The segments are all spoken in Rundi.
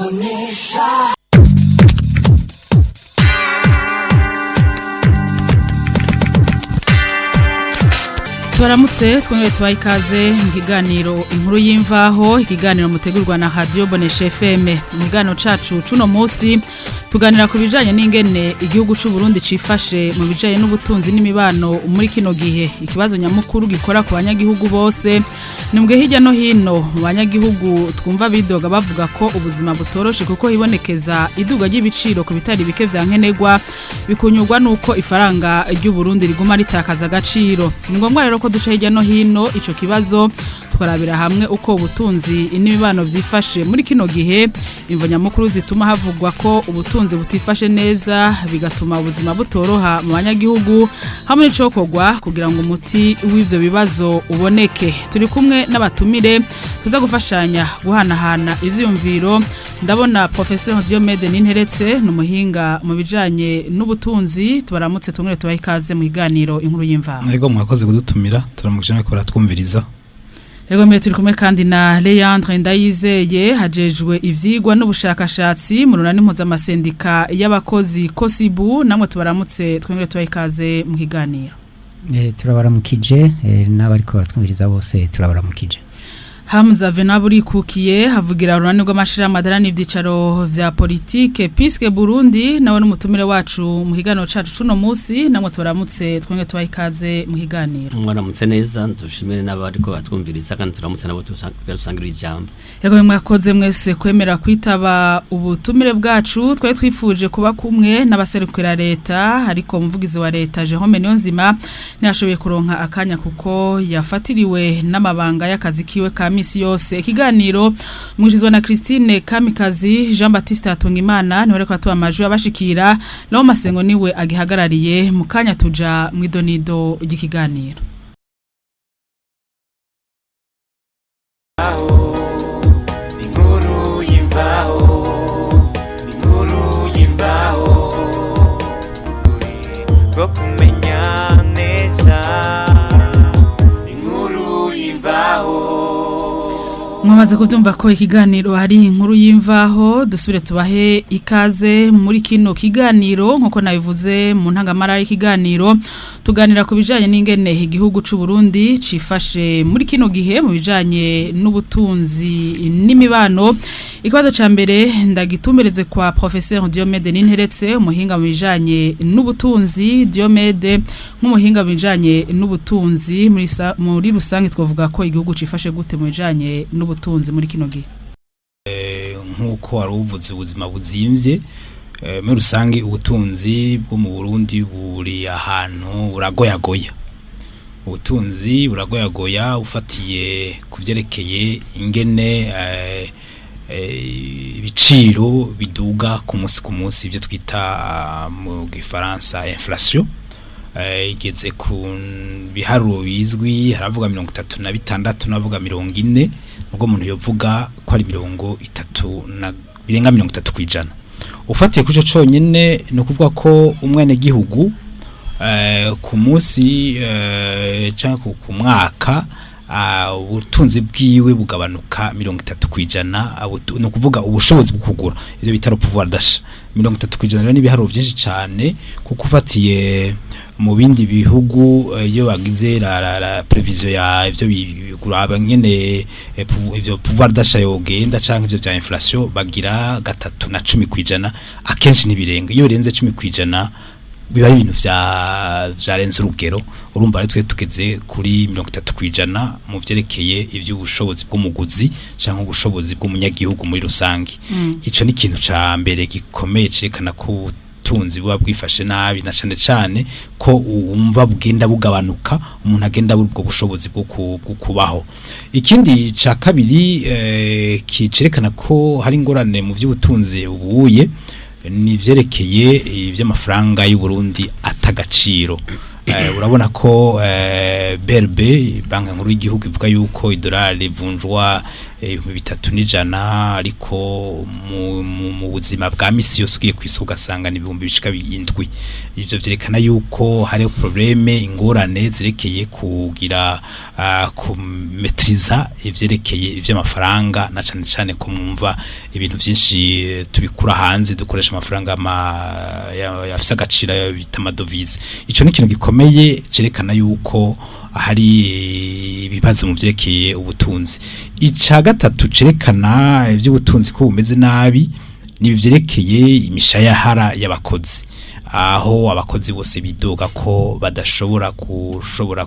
Bonesha. Tubaramutse twongere tubahe ikaze mu kiganiro Inkuru y'Imvaho, ikiganiro mutegurwa na Radio Bonesha FM. Mu kiganiro cacu cuno munsi tuganira ku bijanye n'ingene igihugu c'u Burundi cifashe mu bijanye n'ubutunzi n'imibano muri kino gihe. Ikibazo nyamukuru gikora ku banyagihugu bose ni mbwe hirya no hino mu banyagihugu twumva bidoga bavuga ko ubuzima butoroshe, kuko hibonekeza iduga ry'ibiciro ku bitari bike vya nkenerwa, bikunyurwa nuko ifaranga ry'u Burundi riguma ritakaza agaciro. Ni ngombwa rero ko duca hirya no hino ico kibazo, tukarabira hamwe uko ubutunzi n'imibano vyifashe muri kino gihe, imvo nyamukuru zituma havugwa ko ubutunzi butifashe neza bigatuma ubuzima butoroha mu banyagihugu, hamwe n'icokorwa kugira ngo umuti w'ivyo bibazo uboneke. Turi kumwe n'abatumire tuza gufashanya guhanahana ivyiyumviro. Ndabona Professeur Diomede Ninteretse, ni umuhinga mu bijanye n'ubutunzi. Tubaramutse tumwe tubahe ikaze mu kiganiro Inkuru y'Imvaho. Ego, mwakoze kudutumira, turamukije ko baratwumviriza. Ego mbere turi kumwe kandi na Leandre Ndayizeye, hajejwe ivyigwa n'ubushakashatsi mu runani mpuzamasendika y'abakozi Kosibu. Namwe tubaramutse, twongere tubahe ikaze mu kiganiro. Turabaramukije n'abariko baratwumviriza bose, turabaramukije. Hamza Venaburi kukiye havugira urunani rw'amashirahamwe adaharanira ivyicaro vya politike Piske Burundi, nawe n'umutumire wacu mu kiganiro cacu cuno musi. Namwe tubaramutse, twongere tubahe ikaze mu kiganiro. Mwaramutse neza, dushimire n'abariko batwumviriza kandi turamutse nabo dusangira ijambo. Yego, mwakoze mwese kwemera kwitaba ubutumire bwacu. Twari twifuje kuba kumwe n'abaserukira leta, ariko umuvugizi wa leta Jerome Niyonzima ntiyashoboye kuronka akanya kuko yafatiriwe n'amabanga y'akazi kiwe ka misi yose. Ikiganiro mwijizwa na Christine Kamikazi, Jean Baptiste Hatungimana niwe ariko atuba amajwi abashikira, Laurent Masengo niwe agihagarariye. Mu kanya tuja mw'idonido ry'ikiganiro. Inkuru y'Imvaho, inkuru y'imvaho, bwo kumenya neza inkuru y'imvaho. Mwamaze kubyumva ko ikiganiro hari Inkuru y'Imvaho. Dusubire tubahe ikaze muri kino kiganiro. Nkuko nabivuze mu ntangamara y'ikiganiro, tuganira ku bijanye n'ingene igihugu c'u Burundi cifashe muri kino gihe mu bijanye n'ubutunzi n'imibano. Ikibazo ca mbere ndagitumbereze kwa Professeur Diomede Ninteretse, umuhinga mu bijanye n'ubutunzi. Diomede, nk'umuhinga mu bijanye n'ubutunzi muri rusange twavuga ko igihugu cifashe gute mu bijanye n'ubutunzi muri kino gihe? Nk'uko wari uvuze, ubuzima buzimvye muri rusange, ubutunzi bwo mu Burundi buri ahantu buragoyagoya. Ubutunzi buragoyagoya ufatiye ku vyerekeye ingene ibiciro biduga ku munsi ku munsi, ibyo twita mu gifaransa inflation. Igeze ku biharuro bizwi, haravuga 36 navuga 40, ubwo umuntu yovuga ko ari 30 na birenga 30%. Ufatiye kuri ico conyene, ni ukuvuga ko umwenegihugu ku munsi canke ku mwaka ubutunzi bwiwe bugabanuka 30%, ni ukuvuga ubushobozi bwo kugura, ibyo bita le pouvoir d'achat, 30%. Rero n'ibiharuro byinshi cane, kuko ufatiye mu bindi bihugu iyo bagize la prévision ya ivyo bigura nyene ivyo pouvoir d'achat yogenda canke ivyo vya inflation, bagira 3 na 10%, akenshi ntibirenga. Iyo birenze 10% biba ari ibintu vyarenze urugero. Urumva rero twe tugeze kuri 30% mu vyerekeye ivy'ubushobozi bw'umuguzi canke ubushobozi bw'umunyagihugu muri rusange. Ico ni ikintu ca mbere gikomeye cerekana ko ubutunzi buba bwifashe nabi, na cane cane ko wumva bugenda bugabanuka, umuntu agenda abura ubwo bushobozi bwo kubaho. Ikindi ca kabiri kicerekana ko hari ingorane mu vy'ubutunzi ubuye ni ivyerekeye ivy'amafaranga y'u Burundi atagaciro. Urabona ko BRB, banki nkuru y'igihugu, ivuga yuko idolari rivunjwa 3,100, ariko mu buzima bwa misi yose ugiye kw'isoko ugasanga ni ibihumbi bishika 7. Ivyo vyerekana yuko hariho problème, ingorane zerekeye kugira kumetriza ivyerekeye ivy'amafaranga, na cane cane ko mwumva ibintu vyinshi tubikura hanze, dukoresha amafaranga afise agaciro ayo bita ama devises. Ico ni ikintu gikomeye cerekana yuko hari ibibazo mu vyerekeye ubutunzi. Ica gatatu cerekana ivy'ubutunzi ko bumeze nabi ni ivyerekeye imishahara y'abakozi, aho abakozi bose bidoga ko badashobora kushobora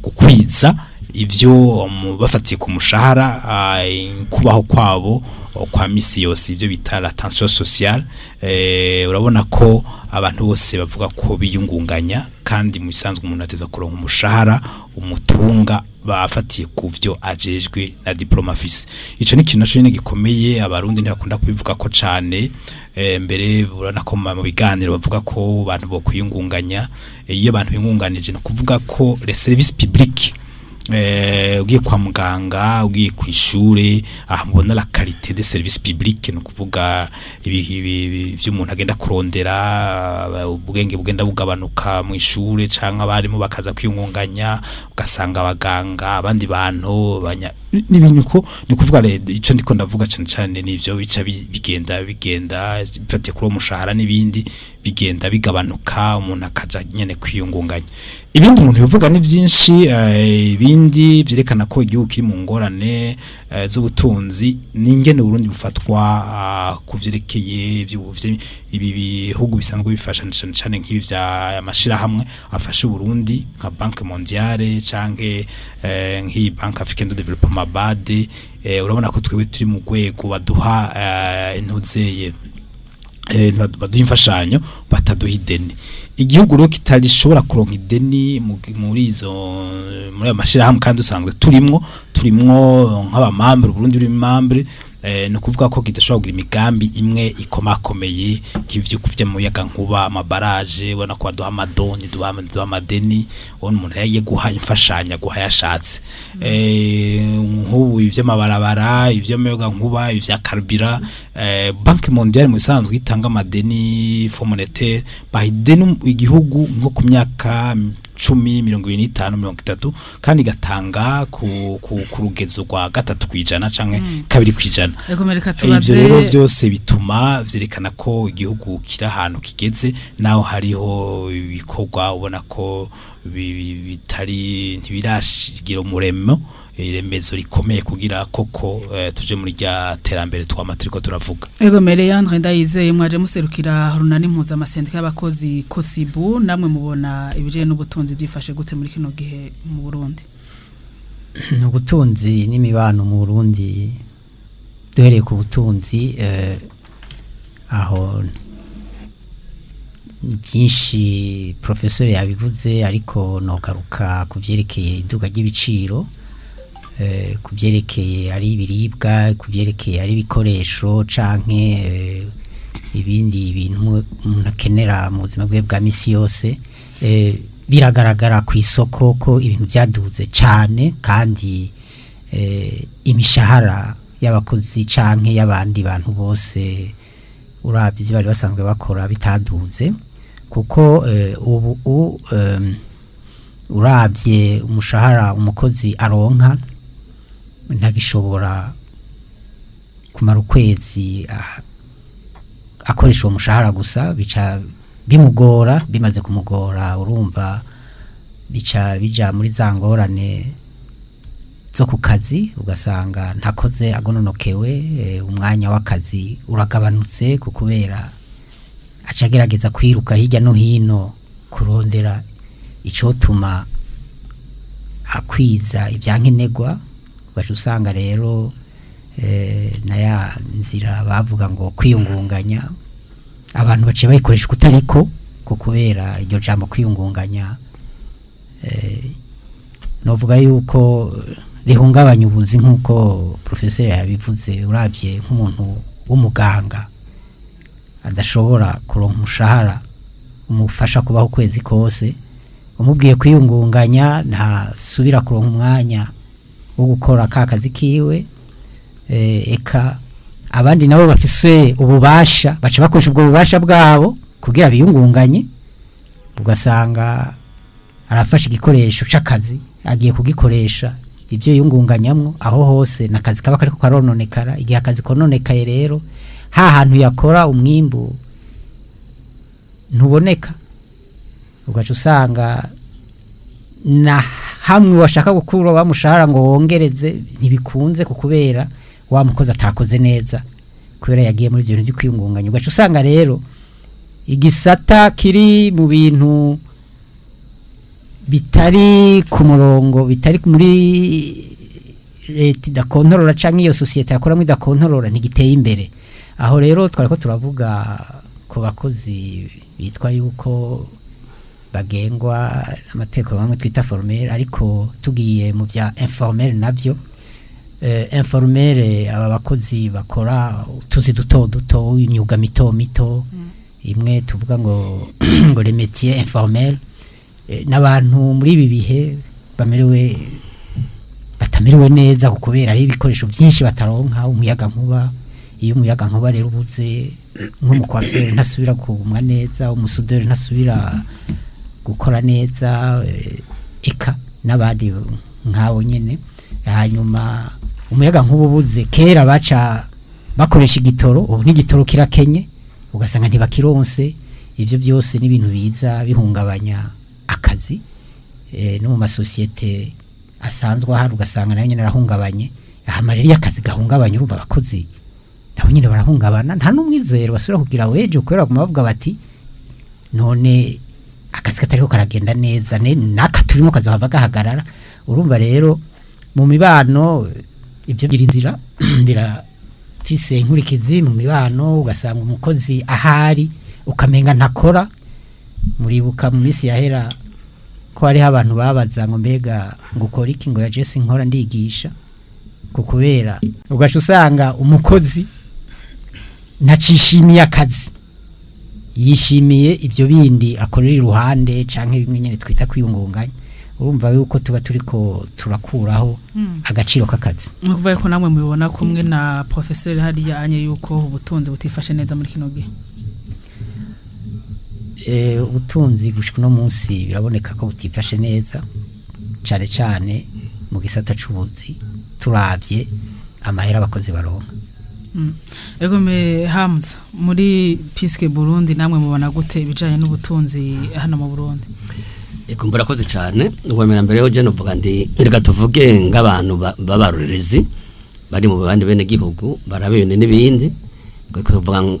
gukwiza ivyo bafatiye ku mushahara, kubaho kwabo kwa misi yose, ivyo bita la tension sociale. Urabona ko abantu bose bavuga ko biyungunganya, kandi mu bisanzwe umuntu ateza kuronka umushahara umutunga bafatiye ku vyo ajejwe na diplôme afise. Ico ni ikintu naco nyene gikomeye, Abarundi ntibakunda kubivuga ko cane. Mbere urabona ko mu biganiro bavuga ko abantu bo kwiyungunganya. Iyo abantu biyungunganije, no kuvuga ko les services publics, ugiye kwa muganga, ugiye ku ishure, aha mubona la qualité des services publics, no kuvuga ibi vy'umuntu agenda kurondera, ubwenge bugenda bugabanuka mu ishure, canke abarimu bakaza kwiyungunganya, ugasanga abaganga, abandi bantu n'ibintu ko ni kuvuga ico ndiko ndavuga cane cane nivyo bica bigenda bifatiye kuri uwo mushahara n'ibindi bigenda bigabanuka, umuntu akaja nyene kwiyungunganya. Ibindi umuntu yovuga ni vyinshi. Ibindi vyerekana ko igihugu kiri mu ngorane z'ubutunzi ni ingene Burundi bufatwa ku vyerekeye ibi bihugu bisanzwe bifasha, cane cane nk'ibi vya amashirahamwe afasha Uburundi nka Banque Mondiale canke nk'iyi Banque Africaine de Développement, BAD. Urabona ko twebwe turi mu rwego baduha intuzeye, baduha imfashanyo, bataduha ideni. Igihugu rero kitarishobora kuronka ideni muri izo, muri ayo mashirahamwe, kandi usanzwe turimwo nk'aba membres, Burundi buri membre, ni ukuvuga ko kidashobora kugira imigambi imwe ikomakomeye nk'ivyo kuvya mu muyaga nkuba, ama barrages. Ubona ko baduha amadoni, duha amadeni. Ubona umuntu yagiye guha imfashanyo guha yashatse, nk'ubu ivy'amabarabara, ivy'umuyaga nkuba, ivya carburant. Banque Mondiale mu bisanzwe itanga amadeni, Fonds monétaire, baha ideni igihugu nko ku myaka 10, 25, 30, kandi igatanga ku rugezo rwa 3% canke 2%. Ego, reka Ivyo tubaze. rero byose bituma vyerekana ko igihugu kiri ahantu kigeze, naho hariho ibikorwa ubona ko bitari, ntibirashigira umuremo iremezo rikomeye kugira koko tuje muri rya terambere twama turiko turavuga. Ego, Leandre Ndayizeye, mwaje muserukira runani mpuzamasendika y'abakozi Kosibu. Namwe mubona ibijanye n'ubutunzi byifashe gute muri kino gihe mu Burundi? Ubutunzi n'imibano mu Burundi, duhereye ku butunzi, aho byinshi professeur yabivuze, ariko nogaruka ku vyerekeye iduga ry'ibiciro, ku vyerekeye ari ibiribwa, ku vyerekeye ari ibikoresho canke ibindi bintu umuntu akenera mu buzima bwe bwa misi yose. Biragaragara ku isoko ko ibintu byaduze cane, kandi imishahara y'abakozi canke y'abandi bantu bose uravye ivyo bari basanzwe bakora bitaduze, kuko ubu uravye umushahara umukozi aronka ntagishobora kumara ukwezi akoresha uwo mushahara gusa, bica bimugora. Bimaze kumugora, urumva bica bija muri za ngorane zo ku kazi, ugasanga ntakoze agononokewe, umwanya w'akazi uragabanutse ku kubera aca agerageza kwiruka hirya no hino kurondera icotuma akwiza ibyankenerwa. Ugaca usanga rero na ya nzira bavuga ngo kwiyungunganya, abantu baciye bayikoresha kutariko, ko kubera iryo jambo kwiyungunganya, novuga yuko rihungabanya ubuzi nk'uko professeur yabivuze. Uravye nk'umuntu w'umuganga adashobora kuronka umushahara umufasha kubaho ukwezi kose, umubwiye kwiyungunganya ntasubira kuronka umwanya wo gukora ka kazi kiwe. Eka abandi nabo bafise ububasha baca bakoresha ubwo bubasha bwabo kugira biyungunganye, ugasanga arafashe igikoresho c'akazi agiye kugikoresha ibyo yungunganyamwo, aho hose nakazi kaba kariko karononekara. Igihe akazi kononekaye rero, ha hantu yakora umwimbu ntuboneka, ugaca usanga na hamwe washaka gukura wa mushahara ngo wongereze ntibikunze, kukubera wa mukozi atakoze neza kubera yagiye muri ibyo bintu byo kwiyungunganya. Ugaca usanga rero igisata kiri mu bintu bitari ku murongo, bitari muri leta idakontorora canke iyo sosiyete yakoramo idakontorora, ntigiteye imbere. Aho rero twariko turavuga ku bakozi bitwa yuko bagengwa n'amategeko bamwe twita formel, ariko tugiye mu bya informel navyo, informel, aba bakozi bakora utuzi duto duto, imyuga mito mito, imwe tuvuga ngo les métiers informels, n'abantu muri ibi bihe bamerewe batamerewe neza kubera ari ibikoresho byinshi bataronka, umuyaga nkuba. Iyo umuyaga nkuba rero ubuze, nk'umukwaferi ntasubira kugumwa neza, umusuderi ntasubira gukora neza, eka n'abandi nk'abo nyene. Hanyuma umuyaga nkuba ubuze, kera baca bakoresha igitoro, ubu n'igitoro kirakenye, ugasanga ntibakironse. Ibyo byose n'ibintu biza bihungabanya akazi, no mu masosiyete asanzwe ahari ugasanga nayo nyene arahungabanye. Hama rero iyo akazi gahungabanye, urumva abakozi nabo nyene barahungabana, nta n'umwizero basubira kugira wejo, kubera baguma bavuga bati none akazi katariko karagenda neza, naka turimo kazohava gahagarara. Urumva rero mu mibano ibyo bigira inzira, birafise inkurikizi mu mibano, ugasanga umukozi ahari ukamenga ntakora. Muribuka mu minsi yahera ko hariho abantu babaza ngo mbega ngo ukora iki, ngo ya jesi nkora ndigisha, kubera ugaca usanga umukozi ntacishimiye akazi, yishimiye ibyo bindi akorera iruhande canke bimwe nyene twita kwiyungunganya. Urumva yuko tuba turiko turakuraho agaciro k'akazi. Ni ukuvuga ko namwe mubibona kumwe na professeur hariya anye yuko ubutunzi butifashe neza muri kino gihe. Ubutunzi gushika uno munsi biraboneka ko butifashe neza, cane cane mu gisata c'ubuzi, turavye amahera abakozi baronka. Ego me Hamza, muri Piske Burundi namwe mubona gute ibijanye n'ubutunzi hano mu Burundi? Ego, murakoze cyane. Ubwa mbere yo je novuga ndi reka tuvuge nk'abantu b'abarorerezi bari mu bandi bene gihugu barabene n'ibindi,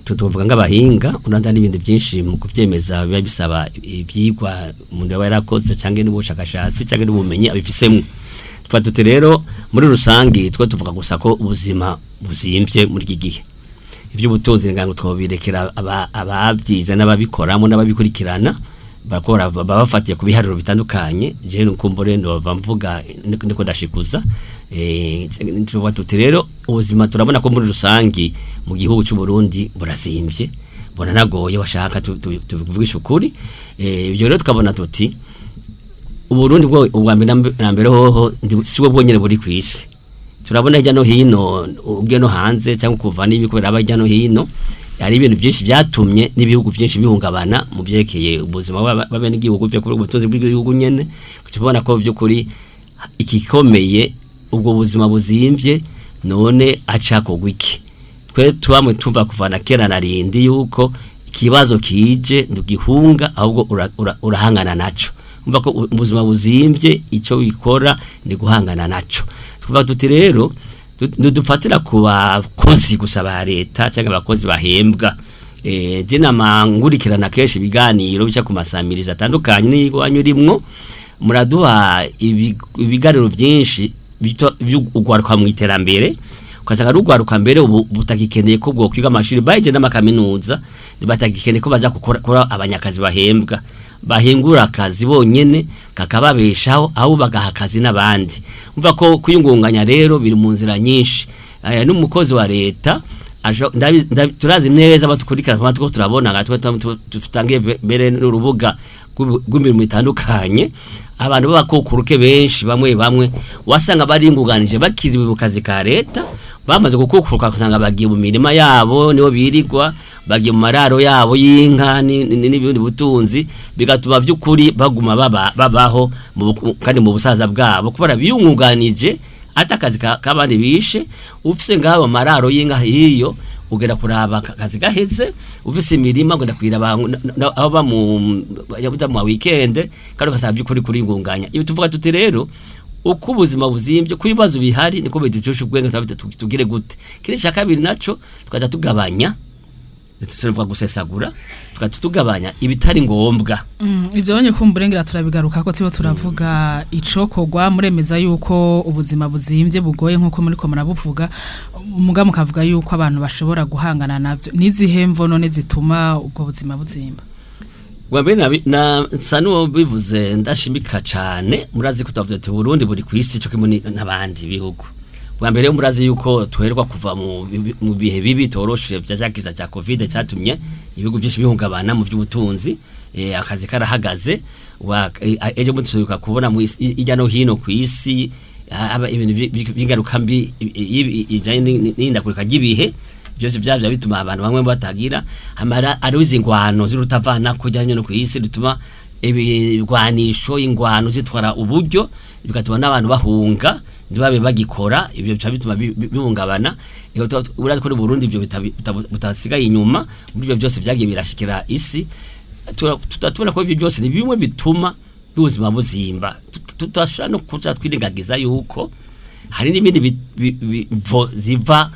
tuvuga nk'abahinga uranza n'ibindi byinshi mu kuvyemeza biba bisaba ibyigwa umuntu yaba yarakoze cyangwa n'ubushakashatsi cyangwa n'ubumenyi abifisemo. Tufa tuti rero muri rusangi twe tuvuga gusa ko ubuzima buzimvye muri iki gihe. Iby'ubutunzi ngira ngo twobirekera ababyize n'ababikoramo n'ababikurikirana bakora baba bafatiye ku biharuro bitandukanye. Je nukumbure ndova mvuga ndiko ndashikuza. Tuvuga tuti rero ubuzima turabona ko muri rusangi mu gihugu cy'u Burundi burazimbye, buranagoye, bashaka tuvugisha ukuri. Ibyo rero tukabona tuti Uburundi bwo ubwa mbere na mbere hoho si bwo bwonyene buri ku isi. Turabona hirya no hino, ubwe no hanze cyangwa kuva n'ibikubera aba hirya no hino, hari ibintu byinshi byatumye n'ibihugu byinshi bihungabana mu byerekeye ubuzima bw'abenegihugu, byo kuri ubutunzi bw'igihugu nyene. Tubona ko by'ukuri ikikomeye ubwo buzima buzimvye, none aca kugwa iki? Twe tubamwe tumva kuvana kera na rindi yuko ikibazo kije ndugihunga, ahubwo urahangana naco. Umva ko ubuzima buzimvye ico bikora ni guhangana naco. Tuvuga tuti rero dufatira ku bakozi gusa ba leta cyangwa abakozi bahembwa. Je namangurikirana kenshi ibiganiro bica ku masamiriza atandukanye n'iwanyu rimwo muraduha ibiganiro byinshi by'ugwaruka mu iterambere, ugasanga rugwaruka mbere ubu butagikeneye ko bwo kwiga amashuri baje n'amakaminuza, batagikeneye ko baza gukora abanyakazi bahembwa bahingura akazi bonyene kakababeshaho, aho bagaha akazi n'abandi. Umva ko kwiyungunganya rero biri mu nzira nyinshi. N'umukozi wa leta turazi neza batukurikirana kuko two turabona nka twe tutangiye mbere n'urubuga rw'imirimo itandukanye, abantu b'abakukuruke benshi bamwe bamwe wasanga baringuganije bakiri mu kazi ka leta. Bamaze gukukuruka usanga bagiye mu mirima yabo, niho birirwa, bagiye mu mararo yabo y'inka n'ibindi butunzi, bigatuma by'ukuri baguma babaho kandi mu busaza bwabo, kubera biyungunganije atakazi kabandi bishe. Ufise ngaho amararo y'inka hiyo, ugera kuraba akazi gaheze, ufise imirima ugenda kwiraba aho ba mu yabuta mu weekend, kandi ugasanga by'ukuri kuri ngunganya. Ibi tuvuga tuti rero, uko ubuzima buzimbye, ku ibibazo bihari, niko biducusha ubwenge, tugire gute? Kiri cya kabiri naco, tukaja tugabanya, tuvuga gusesagura, tukaja tugabanya ibitari ngombwa. Ivyo bonye kumburengera turabigaruka ko turiho turavuga icokorwa. Muremeza yuko ubuzima buzimvye bugoye nkuko muriko murabuvuga, muga mukavuga yuko abantu bashobora guhangana navyo. Nizihe mvo none zituma ubwo buzima buzimba? Wambere na nsa n'uwo bivuze ndashimika cane. Murazi ko twavuze ati Burundi buri kwisi cyo kimwe n'abandi bihugu. Bwa mbere murazi yuko tuherwa kuva mu bihe bibi toroshe vya cyakiza cya Covid, cyatumye ibihugu byinshi bihungabana mu by'ubutunzi, akazi karahagaze. Ejo bundi tuheruka kubona mu isi, hirya no hino ku isi aba ibintu by'ingaruka mbi ijanye n'ihindagurika ry'ibihe, byose byavya bituma abantu bamwe batagira amara. Ari ingwano zirutavana kujya no ku isi, bituma ibigwanisho, ingwano zitwara uburyo, bigatuma n'abantu bahunga, ntibabe bagikora. Ibyo bica bituma bihungabana. Ego, urazi ko Burundi ibyo bitasigaye inyuma muri ibyo byose byagiye birashikira isi. Turatubona ko ibyo byose ni bimwe bituma ubuzima buzimba. Tutashobora no kuja twirengagiza yuko hari n'ibindi ziva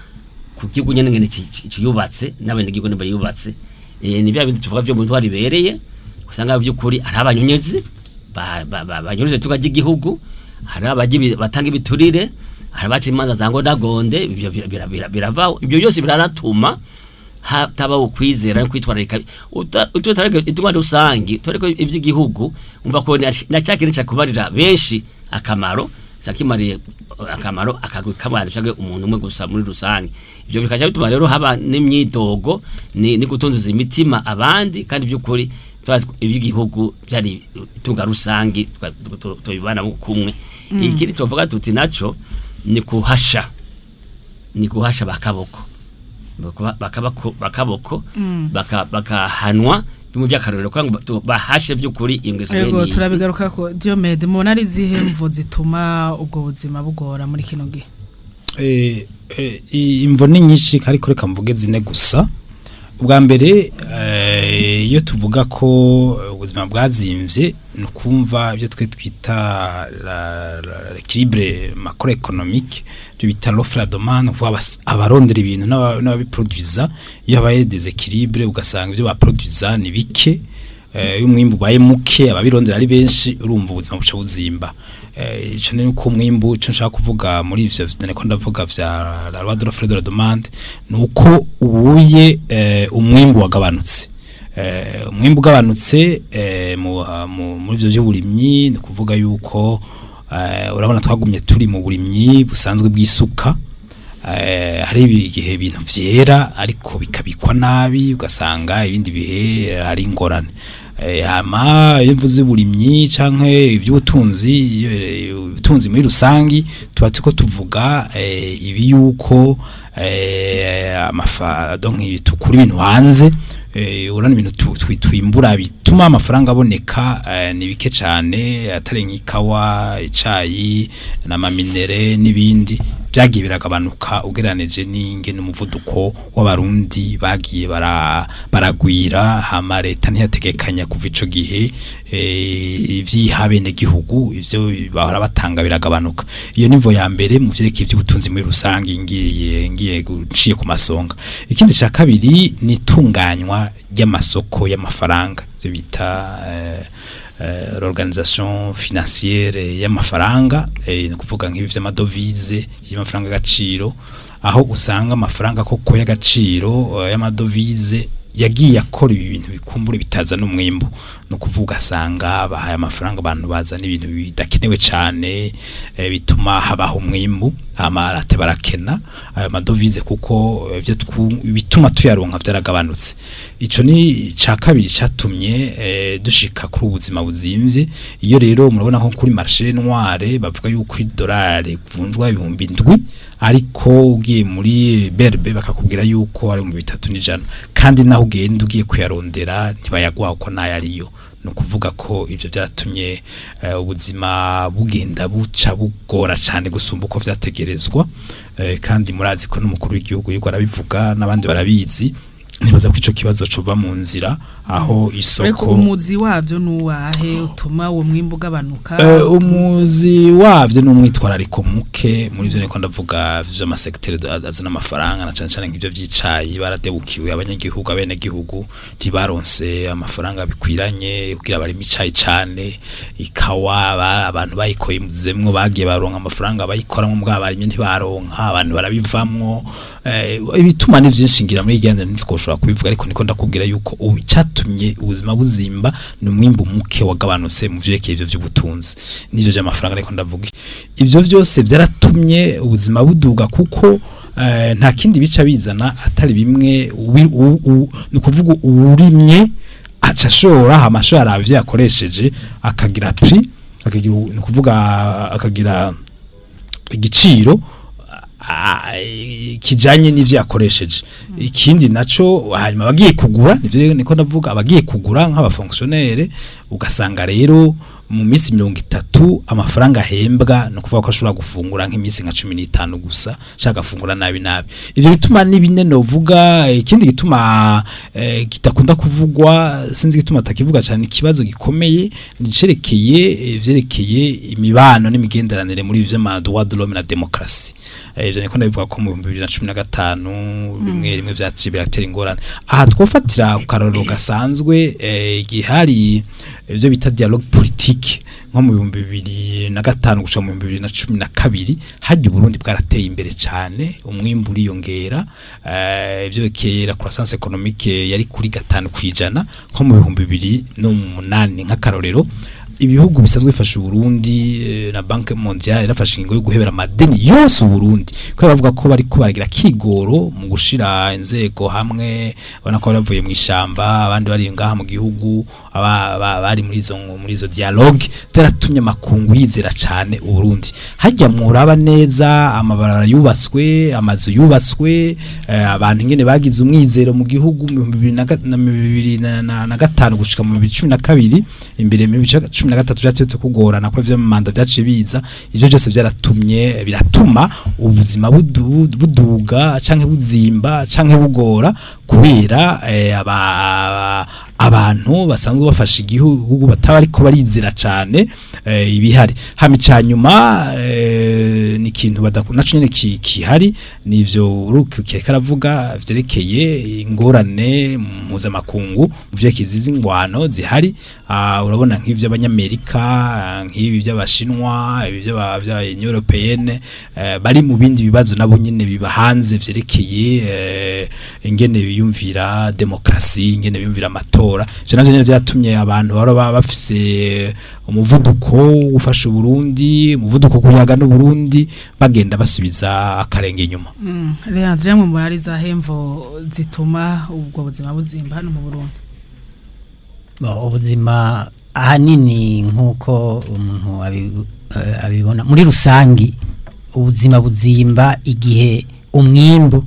ku gihugu nyene ngene ciyubatse n'abenegihugu nyene bayubatse. Ni bya bindi tuvuga vyo mu ntwari ibereye, usanga by'ukuri ari abanyonyezi banyuruze tuka ry'igihugu, hari batanga ibiturire, hari abaca imanza za ngondagonde. Ibyo biravaho, ibyo byose biraratuma hataba ukwizera no kwitwararika ututareke itunga rusangi, tureko ivy'igihugu. Umva ko na cya kintu cyakubarira benshi akamaro sakimariye akamaro akagwi kabantu canke umuntu umwe gusa muri rusange. Ibyo bikaja bituma rero haba n'imyidogo ni gutunzuza imitima abandi, kandi by'ukuri turazi ko iby'igihugu byari itunga rusangi, tubibana kumwe. Ikindi tuvuga tuti naco ni kuhasha, bakaboko bakaboko bakahanwa bimwe by'akarorero kugira ngo bahashe by'ukuri ingeso Ego. bene iyi. Turabigaruka ko Diomede, mubona ari izihe mvo zituma ubwo buzima bugora muri kino gihe? Imvo ni nyinshi, ariko reka mvuge zine gusa. Ubwa mbere, iyo tuvuga ko ubuzima bwazimvye, ni ukumva ibyo twe twita l'équilibre macroéconomique, ibyo bita l'offre la demande, ukuvuga abarondera ibintu n'ababiproduiza. Iyo habaye déséquilibre, ugasanga ibyo baproduiza ni bike, iyo umwimbu ubaye muke, ababirondera ari benshi, urumva ubuzima buca buzimba. Ico ni uko umwimbu, ico nshaka kuvuga muri ivyo niko ndavuga vya la loi de l'offre et de la demande, ni uko ubuye umwimbu wagabanutse. Umwimbu ugabanutse muri ivyo vy'uburimyi, ni kuvuga yuko urabona twagumye turi mu burimyi busanzwe bw'isuka. Hari igihe ibintu vyera ariko bikabikwa nabi, ugasanga ibindi bihe hari ingorane. Hama iyo mvuze uburimyi canke iby'ubutunzi, ubutunzi muri rusangi, tuba turiko tuvuga ibi yuko amafa donc tukura ibintu hanze. Urabona ibintu twimbura bituma amafaranga aboneka ni bike cane, atari nk'ikawa, icayi n'amaminerais n'ibindi byagiye biragabanuka ugereranije n'ingene umuvuduko w'abarundi bagiye baragwira. Hama leta ntiyategekanya kuva ico gihe ivyiha gihugu, ivyo bahora batanga biragabanuka. Iyo nivo ya mbere mu vyerekeye ivy'ubutunzi muri rusange, ngiye guciye ku masonga. Ikindi ca kabiri ni itunganywa ry'amasoko y'amafaranga, ivyo bita l'organisation financière y'amafaranga, ni ukuvuga nk'ibi vy'amadevises, y'amafaranga y'agaciro, aho usanga amafaranga koko y'agaciro y'amadevises yagiye akora ibi bintu bikumbura bitazana umwimbu. No kuvuga asanga bahaye amafaranga abantu bazana ibintu bidakenewe cane bituma habaho umwimbu. Amarate barakena ayo madovize kuko ibyo bituma tuyaronka vyaragabanutse. Ico ni ca kabiri catumye dushika kuri ubuzima buzimvye. Iyo rero murabona ko kuri marché noire bavuga yuko idolari vunjwa 7,000, ariko ugiye muri berbe bakakubwira yuko ari mu 3,100, kandi naho ugenda ugiye kuyarondera ntibayaguha kuko nayo ariyo. Ni ukuvuga ko ibyo byaratumye ubuzima bugenda buca bugora cyane gusumba uko vyategerezwa. Kandi murazi ko n'umukuru w'igihugu yuko arabivuga n'abandi barabizi, nibaza ko ico kibazo cova mu nzira aho Ariko isoko umuzi wabyo nuwahe utuma uwo mwimbu ugabanuka? Umuzi wabyo ni umwitwarariko muke muri byo niko ndavuga vy'amasekiteri azana amafaranga, na cane cane nk'ivyo vy'icayi baradebukiwe abanyagihugu, abenegihugu ntibaronse amafaranga bikwiranye kugira barime icayi cane. Ikawa abantu bayikozemwo bagiye baronka amafaranga, bayikoramwo mbwa barimye ntibaronka, abantu barabivamwo. Ibituma ni vyinshi, ngira muri igenda ntitwoshobora kubivuga, ariko niko ndakubwira yuko ubu icatumye ubuzima buzimba ni umwimbu muke wagabanutse mu vyerekeye ivyo vy'ubutunzi n'ivyo vy'amafaranga. Ariko ndavuga ivyo vyose vyaratumye ubuzima buduga kuko nta kindi bica bizana atari bimwe ni ukuvuga uwurimye aca ashora, hama ashora araba ivyo yakoresheje akagira prix, akagira, ni ukuvuga akagira igiciro kijanye n'ivyo yakoresheje. Ikindi naco, hanyuma abagiye kugura, nivyo rero niko ndavuga, abagiye kugura nk'abafonctionnaire, ugasanga rero mu minsi 30 amafaranga ahembwa, no kuvuga ko ashobora gufungura nk'iminsi nka 15 gusa, ashaka gufungura nabi nabi. Ivyo bituma n'ibine novuga. Ikindi gituma kidakunda kuvugwa, sinzi gituma atakivuga cyane, ikibazo gikomeye nicerekeye vyerekeye imibano n'imigenderanire muri ivyo ma droit de l'homme na démocratie. Ivyo niko ndabivuga ko mu 2015 bimwe rimwe vyaciye biratera ingorane. Aha twofatira ku karorero gasanzwe, igihe hari ivyo bita dialogue politique nko mu 2005 gushika mu 2012, harya Uburundi bwarateye imbere cane, umwimbu uriyongera, ivyo bikera croissance économique yari kuri 5% nko mu 2008. Nk'akarorero, ibihugu bisanzwe bifasha Uburundi na Banque Mondiale yarafashe ingingo yo guhebera amadeni yose Uburundi, kubera bavuga ko bariko baragira kigoro mu gushira inzego hamwe, ubona ko bari bavuye mu ishamba, abandi bari ngaha mu gihugu, bari muri izo dialogue. Byaratumye amakungu yizera cane Uburundi. Hajya muraba neza amabarabara yubatswe, amazu yubatswe, abantu ingene bagize umwizero mu gihugu mu 2005 gushika mu 2012, imbere mu 2013 vyaciye kugorana ko ivyo manda vyaciye biza. Ivyo byose byaratumye biratuma ubuzima buduga canke buzimba canke bugora, kubera abantu basanzwe bafasha igihugu bataba ariko barizera cane ibihari. Hama icanyuma ni ikintu naco nyene kihari, nivyo uruki karavuga vyerekeye ingorane mpuzamakungu mu vyerekeye izi ngwano zihari. Urabona nk'ivyo abanyamerika, nk'ibi by'abashinwa, ibi by'aba Union Européenne, bari mu bindi bibazo nabo nyene biba hanze vyerekeye ingene biyumvira demokrasi, ingene biyumvira amatora. Ivyo navyo nyene vyatumye abantu bahora bafise umuvuduko ufasha Uburundi, umuvuduko kuyaga n'Uburundi, bagenda basubiza akarenge inyuma. Leandre, mwe murari za hemvo zituma ubwo buzima buzimba hano mu Burundi? Bo, ubuzima ahanini nk'uko umuntu abibona muri rusangi, ubuzima buzimba igihe umwimbu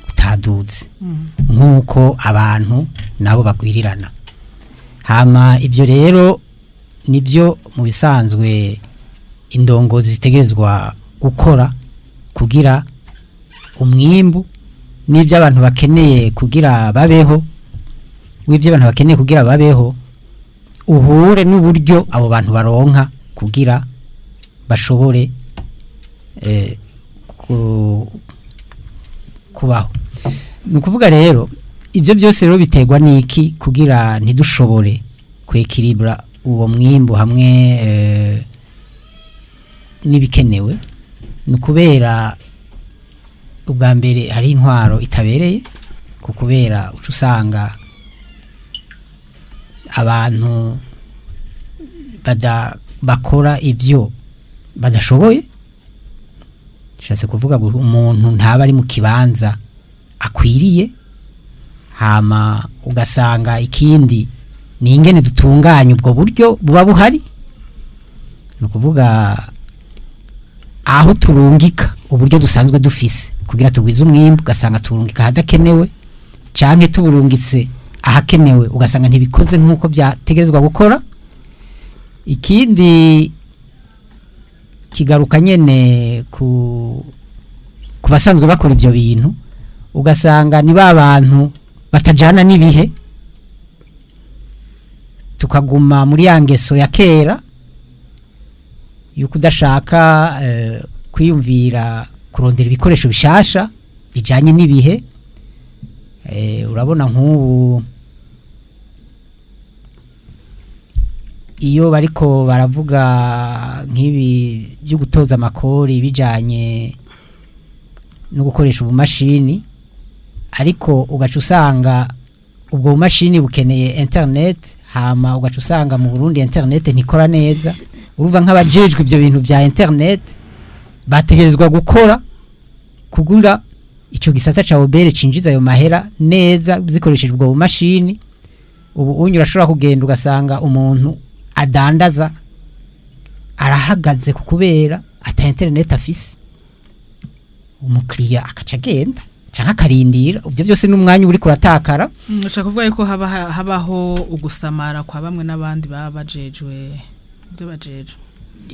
utaduze nk'uko abantu nabo bagwirirana. Hama ibyo rero nibyo mu bisanzwe indongozi zitegerezwa gukora kugira umwimbu n'ibyo abantu bakeneye kugira babeho, w'ibyo abantu bakeneye kugira babeho uhure n'uburyo abo bantu baronka kugira bashobore kubaho. Ni ukuvuga rero ibyo byose rero biterwa n'iki kugira ntidushobore kwekiribura uwo mwimbu hamwe n'ibikenewe? Ni ukubera ubwa mbere hari intwaro itabereye, ku kubera uca usanga abantu bakora ibyo badashoboye. Nshatse kuvuga ngo umuntu ntaba ari mu kibanza akwiriye. Hama ugasanga ikindi ni ingene dutunganya ubwo buryo buba buhari, ni ukuvuga aho turungika uburyo dusanzwe dufise kugira tugwize umwimbu, ugasanga turungika ahadakenewe, canke tuburungitse ahakenewe ugasanga ntibikoze nk'uko byategerezwa gukora. Ikindi kigaruka nyene ku basanzwe bakora ibyo bintu, ugasanga ni ba bantu batajana n'ibihe, tukaguma muri ya ngeso ya kera yuko udashaka kwiyumvira kurondera ibikoresho bishasha bijanye n'ibihe. Urabona nk'ubu iyo bariko baravuga nk'ibi byo gutoza amakori bijanye no gukoresha ubumashini, ariko ugaca usanga ubwo bumashini bukeneye internet, hama ugaca usanga mu Burundi internet ntikora neza. Urumva nk'abajejwe ibyo bintu bya internet bategerezwa gukora kugura ico gisata ca OBR cinjiza ayo mahera neza zikoreshejwe ubwo bumashini. Ubu unyu urashobora kugenda ugasanga umuntu adandaza arahagaze ku kubera ata internet afise, umukiriya akaca agenda canke akarindira. Ibyo byose n'umwanya uri kuratakara. Ushaka kuvuga yuko habaho ugusamara kwa bamwe n'abandi baba bajejwe ibyo bajejwe.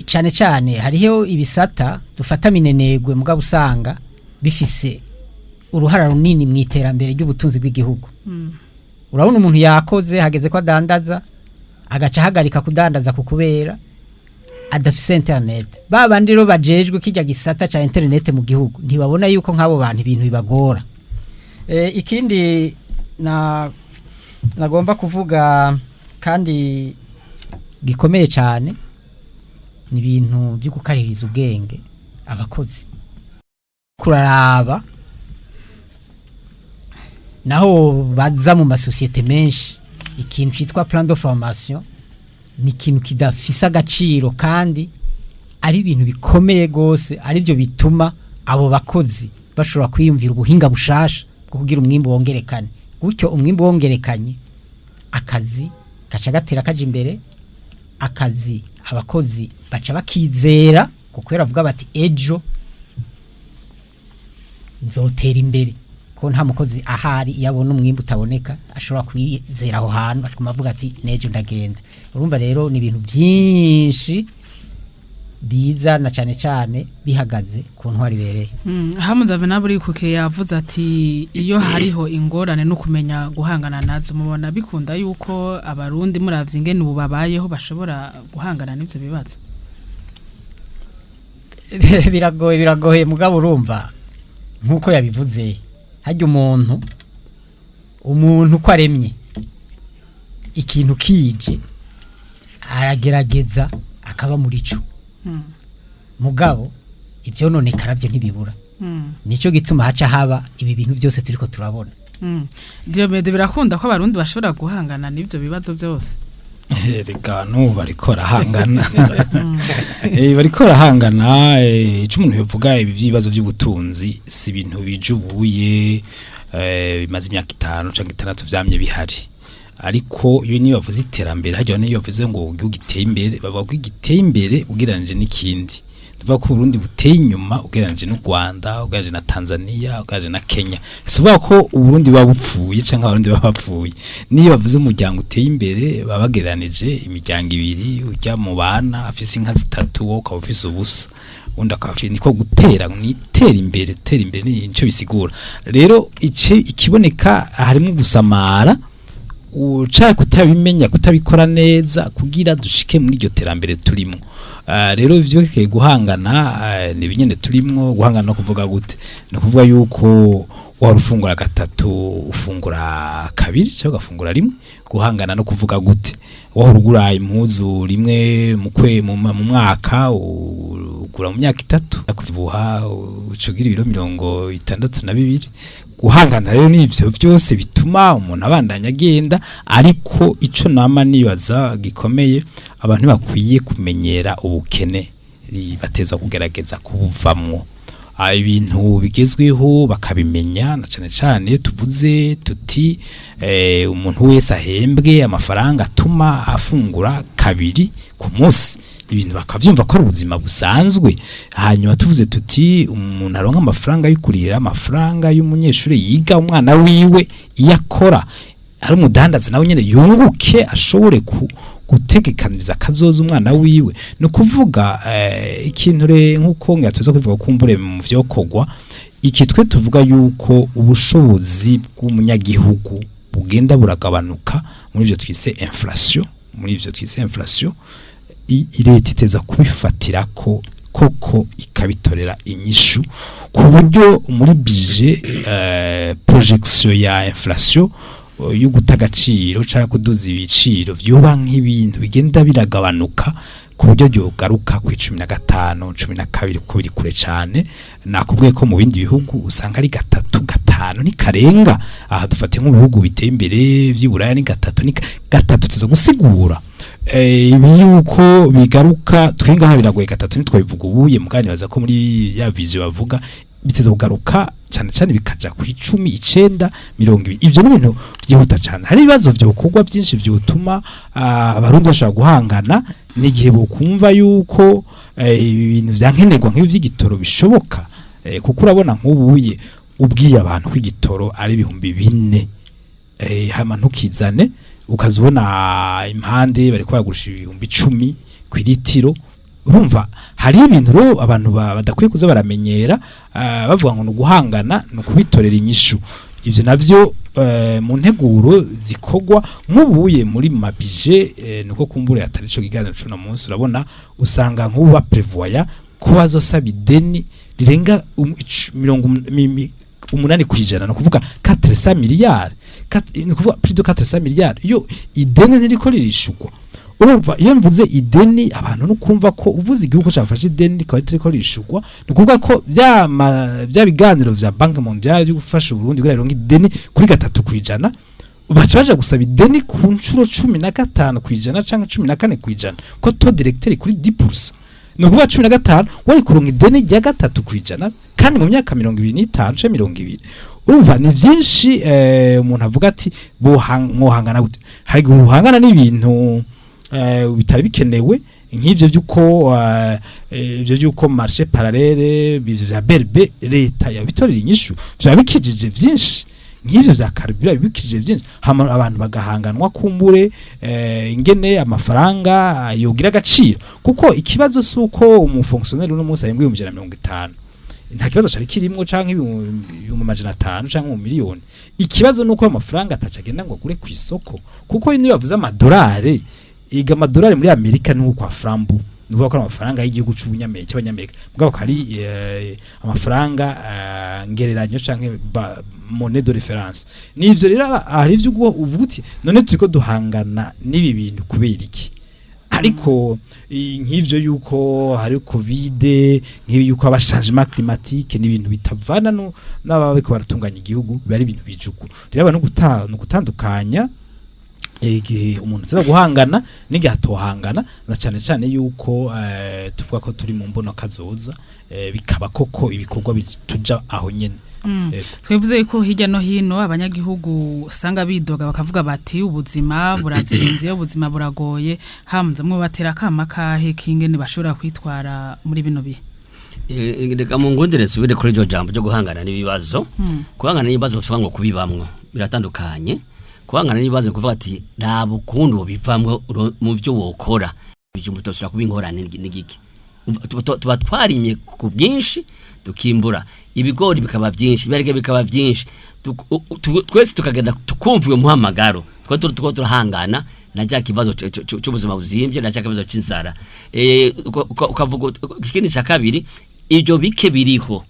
Cyane cyane hariho ibisata dufata minenegwe, mugabo usanga bifise uruhara runini mu iterambere ry'ubutunzi bw'igihugu. Urabona umuntu yakoze hageze ko adandaza, agaca ahagarika kudandaza ku kubera adafise internet. Ba bandi rero bajejwe kijya gisata ca internet mu gihugu ntibabona yuko nk'abo bantu ibintu bibagora. Ikindi na nagomba kuvuga kandi gikomeye cyane ni ibintu byo gukaririza ubwenge abakozi, kuraraba naho baza mu masosiyete menshi ikintu cyitwa plan de formation ni ikintu kidafise agaciro, kandi ari ibintu bikomeye gose, ari byo bituma abo bakozi bashobora kwiyumvira ubuhinga bushasha bwo kugira umwimbu wongerekane. Gutyo umwimbu wongerekanye, akazi gaca gatera kaja imbere, akazi abakozi baca bakizera, kuko baravuga bati ejo nzotera imbere, ko nta mukozi ahari iyo abona umwimbu utaboneka ashobora kwizera aho hantu, akuma avuga ati nejo ndagenda. Urumva rero ni ibintu byinshi biza na cane cane bihagaze ku ntwari ibereye. Hamuza Venaburi kuke yavuze ati iyo hariho ingorane no kumenya guhangana nazo, mubona bikunda yuko abarundi muravye ingene ubu babayeho bashobora guhangana n'ivyo bibazo? Biragoye, biragoye, mugabo urumva nkuko yabivuze, harya umuntu uko aremye, ikintu kije aragerageza akaba muri cyo, mugabo ivyononekara byo ntibibura. Nico gituma haca haba ibi bintu byose turiko turabona. Diomede, birakunda ko abarundi bashobora guhangana n'ivyo bibazo byose? Reka n'ubu bariko barahangana. Bariko barahangana. Ico umuntu yovuga, ibi by'ibibazo by'ubutunzi si ibintu bijubuye, bimaze imyaka 5 canke 6, vyamye bihari. Ariko iyo niyo bavuze iterambere, hajya niyo bavuze ngo igihugu giteye imbere, bavuga ko giteye imbere ugereranije n'ikindi. Tuvuga ko Burundi buteye inyuma ugereranije n'u Rwanda, ugereranije na Tanzania, ugereranije na Kenya. Si uvuga ko Uburundi buba bupfuye canke Abarundi baba bapfuye. Niyo bavuze umuryango uteye imbere, baba bagereranije imiryango ibiri, ujya mu bana afise inka zitatu, wowe ukaba ufise ubusa, undi akaba afise. Niko gutera ni tera imbere, tera imbere nico bisigura. Rero ice ikiboneka harimo gusamara, uca kutabimenya, kutabikora neza kugira dushike muri iryo terambere turimo. Rero ivyo guhangana ni binyene turimwo guhangana. No kuvuga gute? No kuvuga yuko Wari ufungura gatatu, ufungura kabiri cyangwa ugafungura rimwe. Guhangana no kuvuga gute? Wahora ugura impuzu rimwe mu kwe mu ma- mu mwaka, ugura mu myaka 3. Kuvuha ucugira ibiro 62. Guhangana rero n'ivyo byose bituma umuntu abandanya agenda. Ariko ico nama nibaza gikomeye, abantu bakwiye kumenyera ubukene, bateza kugerageza kubuvamwo. Ibintu bigezweho bakabimenya, na cane cane iyo tuvuze tuti umuntu wese ahembwe amafaranga atuma afungura kabiri ku munsi, ibintu bakavyumva ko ari ubuzima busanzwe. Hanyuma tuvuze tuti umuntu aronka amafaranga yo kurira, amafaranga y'umunyeshuri yiga, umwana wiwe iyo akora ari umudandaza nawe nyene yunguke, ashobore gutegekaniriza akazoza umwana wiwe. Ni ukuvuga ikintu re nk'uko ngatuza kubivuga kumbure mu vyokorwa iki, twe tuvuga yuko ubushobozi bw'umunyagihugu bugenda buragabanuka muri ivyo twise inflation. Muri ivyo twise inflation, leta iteza kubifatira ko koko ikabitorera inyishu, ku buryo muri budget projection ya inflation yo guta agaciro cyangwa kuduza ibiciro vyoba nk'ibintu bigenda biragabanuka, ku buryo byogaruka ku 15, 12, kuko biri kure cane. Nakubwiye ko mu bindi bihugu usanga ari gatatu, gatanu nikarenga. Aha dufate nko mu bihugu biteye imbere vy'Iburaya ni gatatu, ni gatatu. Tuza gusigura ibi yuko bigaruka twe ngaha biragoye. Gatatu ntitwabivuga ubuye mugani, baza ko muri ya vision bavuga biteza kugaruka cyane cyane bikaja ku 10, 9, 20. Ivyo ni ibintu byihuta cyane. Hari ibibazo byokorwa byinshi byotuma abarundi bashobora guhangana n'igihe bokumva yuko ibintu vyankenerwa nk'ibi vy'igitoro bishoboka, kuko urabona nk'ubuye ubwiye abantu ko igitoro ari 4000, hama ntukizane, ukazubona impande bariko baragurisha 10,000 kw'iritiro. Urumva hari ibintu rero abantu badakwiye kuza baramenyera, bavuga ngo ni uguhangana, ni ukubitorera inyishu. Ivyo navyo mu nteguro zikorwa nk'ubuye muri mabije, nuko kumbure atari ico kiganiro c'uno munsi. Urabona usanga nk'ubu baprevoya ko bazosaba ideni rirenga 80%, ni ukuvuga 400 miliyari, ni ukuvuga plus de 400 miliyari. Iyo ideni ntiriko ririshurwa. Urumva iyo mvuze ideni, abantu no kumva ko uvuze igihugu cyafashe ideni rikaba ritariko ririshurwa, ni ukuvuga ko bya biganiro vya Banque mondiale byo gufasha Uburundi kugira rironke ideni kuri 3%, baca baja gusaba ideni ku nshuro 15% canke 14%, ko taux directeur kuri 10%, ni ukuvuga 15 wari kuronka ideni rya 3%, kandi mu myaka 25 canke 20. Urumva ni vyinshi. Umuntu avuga ati mwohangana gute? Hari igihe uhangana n'ibintu bitari bikenewe, nk'ivyo by'uko ivyo by'uko marché parallèle, ivyo vya BRB, leta yabitorera inyishu, vyaba bikijije vyinshi. Nk'ivyo vya carburant bikijije vyinshi. Hama abantu bagahanganwa kumbure ingene amafaranga yogira agaciro, kuko ikibazo si uko umufonctionnaire uno munsi ahembwa 150,000, nta kibazo cari kirimwo, canke 500,000 canke mu miliyoni. Ikibazo nuko ayo mafaranga ataca agenda ngo agure ku isoko, kuko niyo bavuze amadolari, iga amadolari muri Amerika ni kwa frambu, ni ukuvuga ko ari amafaranga y'igihugu c'ubunyamerika, cy'abanyamerika, mugabo ko ari amafaranga ngereranyo canke monnaie de référence. Nivyo rero hari ivyo uvuga uti none turiko duhangana n'ibi bintu kubera iki? Ariko nk'ivyo yuko hari Covid, nk'ibi yuko aba changement climatique, ni ibintu bitavana no n'ababa bariko baratunganya igihugu, biba ari ibintu bijuku. Rero abantu no gutandukanya igihe umuntu aza guhangana n'igihe atohangana, na cyane cyane yuko tuvuga ko turi mu mbono kazoza, bikaba koko ibikorwa tuja aho nyene. Yego. Twivuze ko hirya no hino abanyagihugu usanga bidoga, bakavuga bati ubuzima burazimvye, ubuzima buragoye. Hamza, mwo batera akama kahe kingene bashobora kwitwara muri bino bihe? Reka mu ngundire nsubire kuri iryo jambo ryo guhangana n'ibibazo. Guhangana n'ibibazo bivuga ngo kubibamwo biratandukanye. Guhangana n'ibibazo kuvuga ati raba ukuntu bivamwo mu byo wokora, ibijumbu tosubira kuba ingorane n'igiki. Umva, tuba twarimye ku bwinshi, tukimbura ibigori bikaba byinshi, ibiharage bikaba byinshi. Twese tukagenda tukumva uyo muhamagaro, twe turiko turahangana na cya kibazo c'ubuzima buzimvye, na cya kibazo c'inzara. Ukavuga ikindi ca kabiri, ibyo bike biriho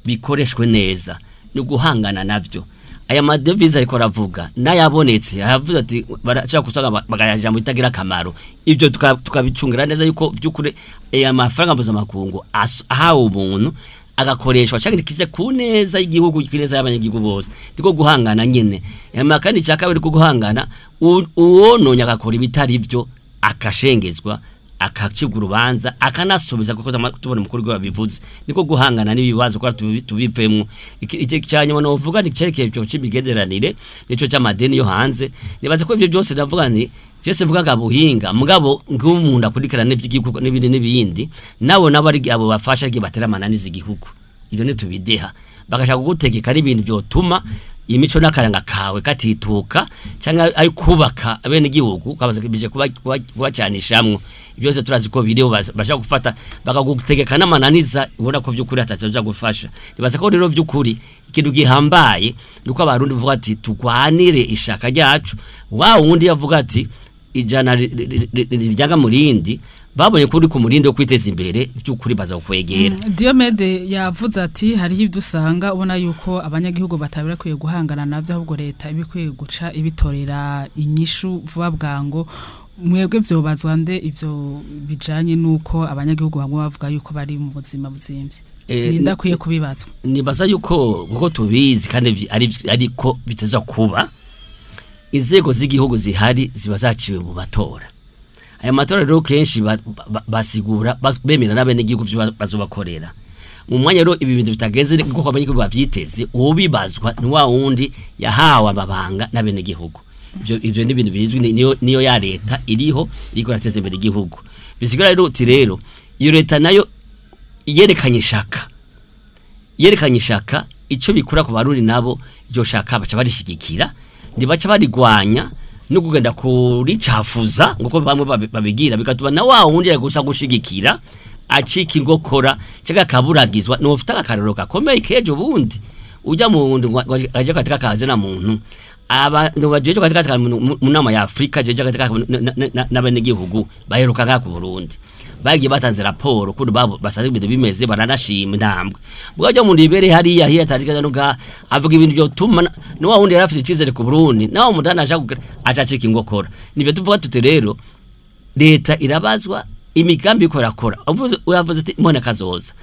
bikoreshwe neza. Ni guhangana navyo. Aya madevize ariko aravuga n'ayabonetse, aravuga ati barashaka gusanga bakayaja mu bitagira akamaro. Ibyo tukabicungira neza yuko by'ukuri aya mafaranga mpuzamakungu ahawe ubuntu agakoreshwa cyangwa kije ku neza y'igihugu, ku neza y'abanyagihugu bose. Niko guhangana nyene. Hama kandi icya kabiri, ko guhangana uwononye agakora ibitari byo akashengezwa, akacibwa urubanza, akanasubiza, kuko tubona umukuru w'igihugu yabivuze. Niko guhangana n'ibibazo kuko tubivemwo. Iki cyanyuma novuga ni cerekeye icyo c'imigenderanire nico c'amadeni yo hanze. Nibaze ko ivyo byose ndavuga nti jese mvuga nga buhinga, mugabo ng'umuntu akurikirana n'ivy'igihugu n'ibindi n'ibindi, nabo nabo ari abo bafasha igihe batera amananiza igihugu. Ibyo ntitubideha, bagashaka kugutegeka n'ibintu byotuma imico n'akaranga kawe katituka cyangwa ari kubaka abene igihugu kabaza bije kuba kubacanishamwo. Byose turazi ko biriho, bashaka gufata bakagutegeka n'amananiza, ubona ko by'ukuri atacaja gufasha. Nibaza ko rero by'ukuri ikintu gihambaye nuko abarundi bavuga ati tugwanire ishaka ryacu. Wa wundi yavuga ati ijana riryaga murindi, babonye ko uri ku murindi wo kwiteza imbere, by'ukuri baza kukwegera. Diomede yavuze ati hariho ibyo usanga ubona yuko abanyagihugu batabira guhangana nabyo, ahubwo leta iba ikwiye guca ibitorera inyishu vuba bwango. Mwebwe vyobazwa nde ivyo bijanye n'uko abanyagihugu bamwe bavuga yuko bari mu buzima buzimvye? Ninde akwiye kubibazwa? Nibaza yuko kuko tubizi kandi ari ariko biteza kuba, inzego z'igihugu zihari ziba zaciwe mu matora. Aya matora rero kenshi basigura bemera n'abenegihugu ivyo bazobakorera. Mu mwanya rero ibi bintu bitagenze kuko abanyagihugu bavyiteze, uwobibazwa ni wa wundi yahawe amabanga n'abenegihugu. Ivyo ni ibintu bizwi, niyo ya leta iriho iriko irateza imbere igihugu. Bisigura rero uti rero iyo leta nayo yerekanye ishaka, yerekanye ishaka, icyo bikura ku barundi nabo iryo shaka baca barishigikira, ntibaca barigwanya no kugenda kuricafuza nguko bamwe babigira, bigatuma na wa wundi yari gusa gushigikira acika ingokora cyangwa akaburagizwa. Nufite akarero gakomeye kejo bundi ujya mu wundi ngo aje katika kaze na muntu abantu bajeje katika mu nama ya Afrika jeje katika n'abenegihugu baheruka nka ku Burundi, bagiye batanze raporo kundi babo basanze ibintu bimeze, baranashima intambwe. Bwajya mu ndibere hariya hiya tarika no ga avuga ibintu byo tuma no wa wundi yari afite icyizere ku Burundi, nawe mudana ashaka acacika ingokora. Nivyo tuvuga tuti rero leta irabazwa imigambi ikorakora. Uravuze uti imona kazoza,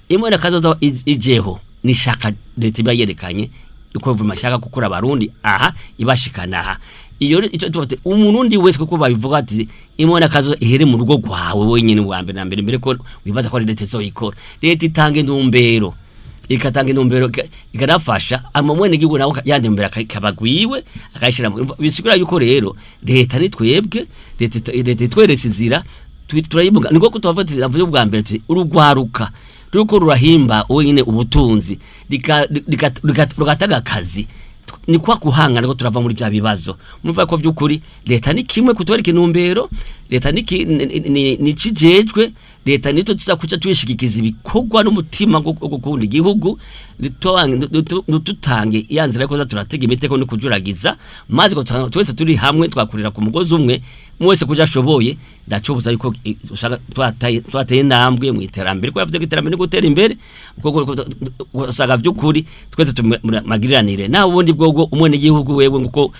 imona kazoza ijeho ni shaka leta iba yerekanye uko vuma shaka gukura abarundi aha ibashikana aha. Iyo icyo tuvuga tuti umurundi wese, kuko babivuga ati imona kazoza ihere mu rugo rwawe wenyine bwa mbere na mbere, mbere ko wibaza ko ari leta izoyikora. Leta itanga intumbero, ikatanga intumbero ikanafasha ama mwene igihugu nawe yandi mbere akabagwiwe akayishira mu bisigura yuko rero leta ni twebwe, leta itweretse inzira turayibuga. Niko kutuvuga ati avuye ubwa mbere ati urugwaruka ruko rurahimba wenyine ubutunzi rugataga akazi, ni kwa kuhangana ko turava muri bya bibazo. Mumva ko by'ukuri leta ni kimwe kutwereka intumbero, leta ni kijejwe, leta nito tuza kuca twishigikiza ibikorwa n'umutima wo gukunda igihugu, nitutange ya nzira ko turatega imitego no kujuragiza maze ko twese turi hamwe twakurira ku mugozi umwe, umwe wese kuja ashoboye. Ndacobuza yuko usanga twateye intambwe mu iterambere, ko yavuze ko iterambere ni gutera imbere, kuko usanga by'ukuri twese tumagiriranire. Naho ubundi bwobwo umwene gihugu wewe, nguko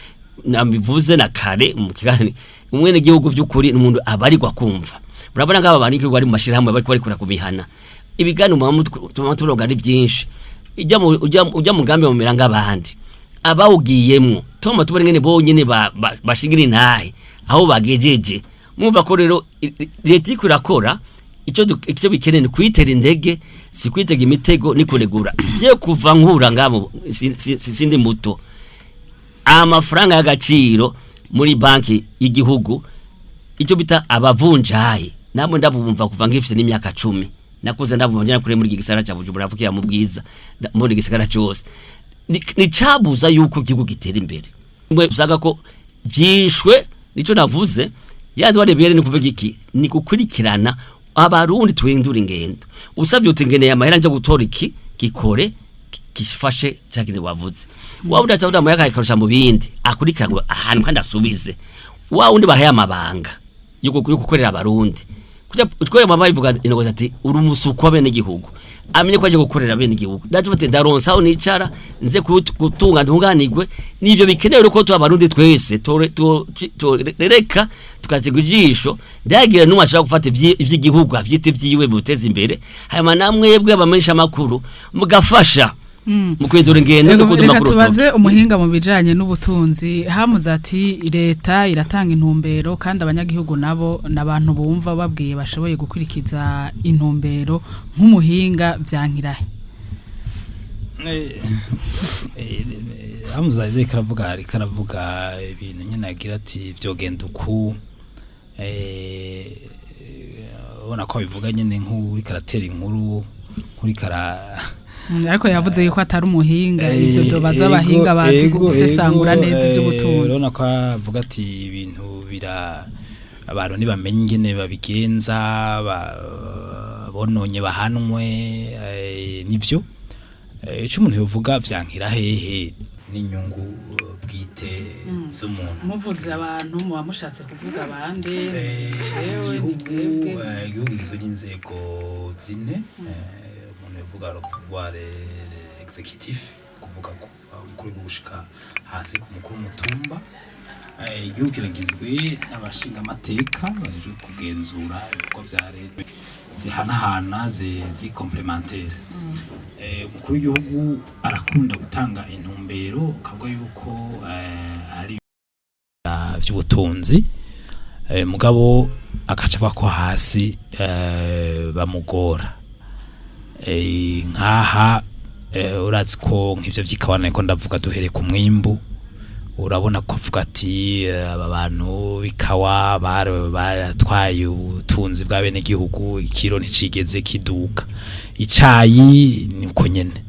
nabivuze na kare mu kiganiro, umwene gihugu by'ukuri ni umuntu abarirwa kumva. Murabona ngaba bantu bari mu mashirahamwe bariko barikora ku mihana, ibiganiro muba turonga ari byinshi, ujya mu gambi mumera nk'abandi abawugiyemwo toma tubone ngene bonyene bashingira intahe aho bagejeje. Mwumva ko rero leta iriko irakora icyo bikeneye ni kuyitera intege, si kwitega imitego ni kuregura. Je kuva nkura ngamo sindi muto, amafaranga y'agaciro muri banki y'igihugu icyo bita abavunjayi namwe ndabumva kuva ngifite n'imyaka 10 nakuze ndabumva njya kure muri iki gisagara cya Bujumbura, avukira mu bwiza muri gisagara cyose. Ni cabuza yuko igihugu gitera imbere mwe usanga ko vyishwe. Nico navuze yadwarebere ni kuvuga iki, ni gukurikirana abarundi twindura ingendo. Usavye uti ngeneye amahera nje gutora iki gikore gifashe cya kindi wavuze, wa wundi aca amuyaga akarusha mu bindi akurikiranwe ahantu kandi asubize. Wa wundi bahaye amabanga yo gukorera abarundi. Kujya twe mama ivuga inogoza ati uri umusuku wa bene gihugu. Amenye ko aje gukorera bene gihugu. Ndaje bate ndaronsa aho nicara nze gutunga ntunganirwe nivyo bikenewe ko tu abarundi twese torereka tukazigwa ijisho ndagira numwe ashobora gufata ivy'igihugu avyite vyiwe muteze imbere hanyuma namwebwe abamenyesha makuru mugafasha mu kwidura ingendo no kuduma Reka ku rutoki. tubaze umuhinga mu bijanye n'ubutunzi hamuze ati leta iratanga intumbero kandi abanyagihugu nabo n'abantu bumva babwiye bashoboye gukurikiza intumbero nk'umuhinga vyankirahe. Hamuza ibyo karavuga ariko aravuga ibintu nyine agira ati byogenda uku ubona ko abivuga nyine nk'uri karatera inkuru nk'uri kara Ariko yavuze yuko atari umuhinga ivyo vyobaza abahinga bazi gusesangura neza ivy'ubutunzi. Urabona ko avuga ati ibintu bira abantu ntibamenye ingene babigenza bononye bahanwe nivyo. Ico umuntu yovuga vyankira hehe n'inyungu bwite z'umuntu. Muvuze abantu muba mushatse kuvuga abandi jewe ni Igihugu mwebwe. Igihugu kigizwe n'inzego zine. Umuntu yavuga le pouvoir exécutif, kuvuga ko umukuru w'igihugu gushika hasi ku mukuru w'umutumba. Igihugu kiragizwe n'abashingamateka bajejwe kugenzura ibikorwa vya leta zihanahana zikomplementaire. Umukuru w'igihugu arakunda gutanga intumbero akavuga yuko hari by'ubutunzi mugabo akaca avuga ko hasi bamugora. Nkaha urazi ko nk'ivyo vy'ikawa ko ndavuga duhere ku mwimbu urabona ko avuga ati aba bantu b'ikawa baratwaye ubutunzi bwa bene gihugu ikiro nticigeze kiduka icayi ni uko nyene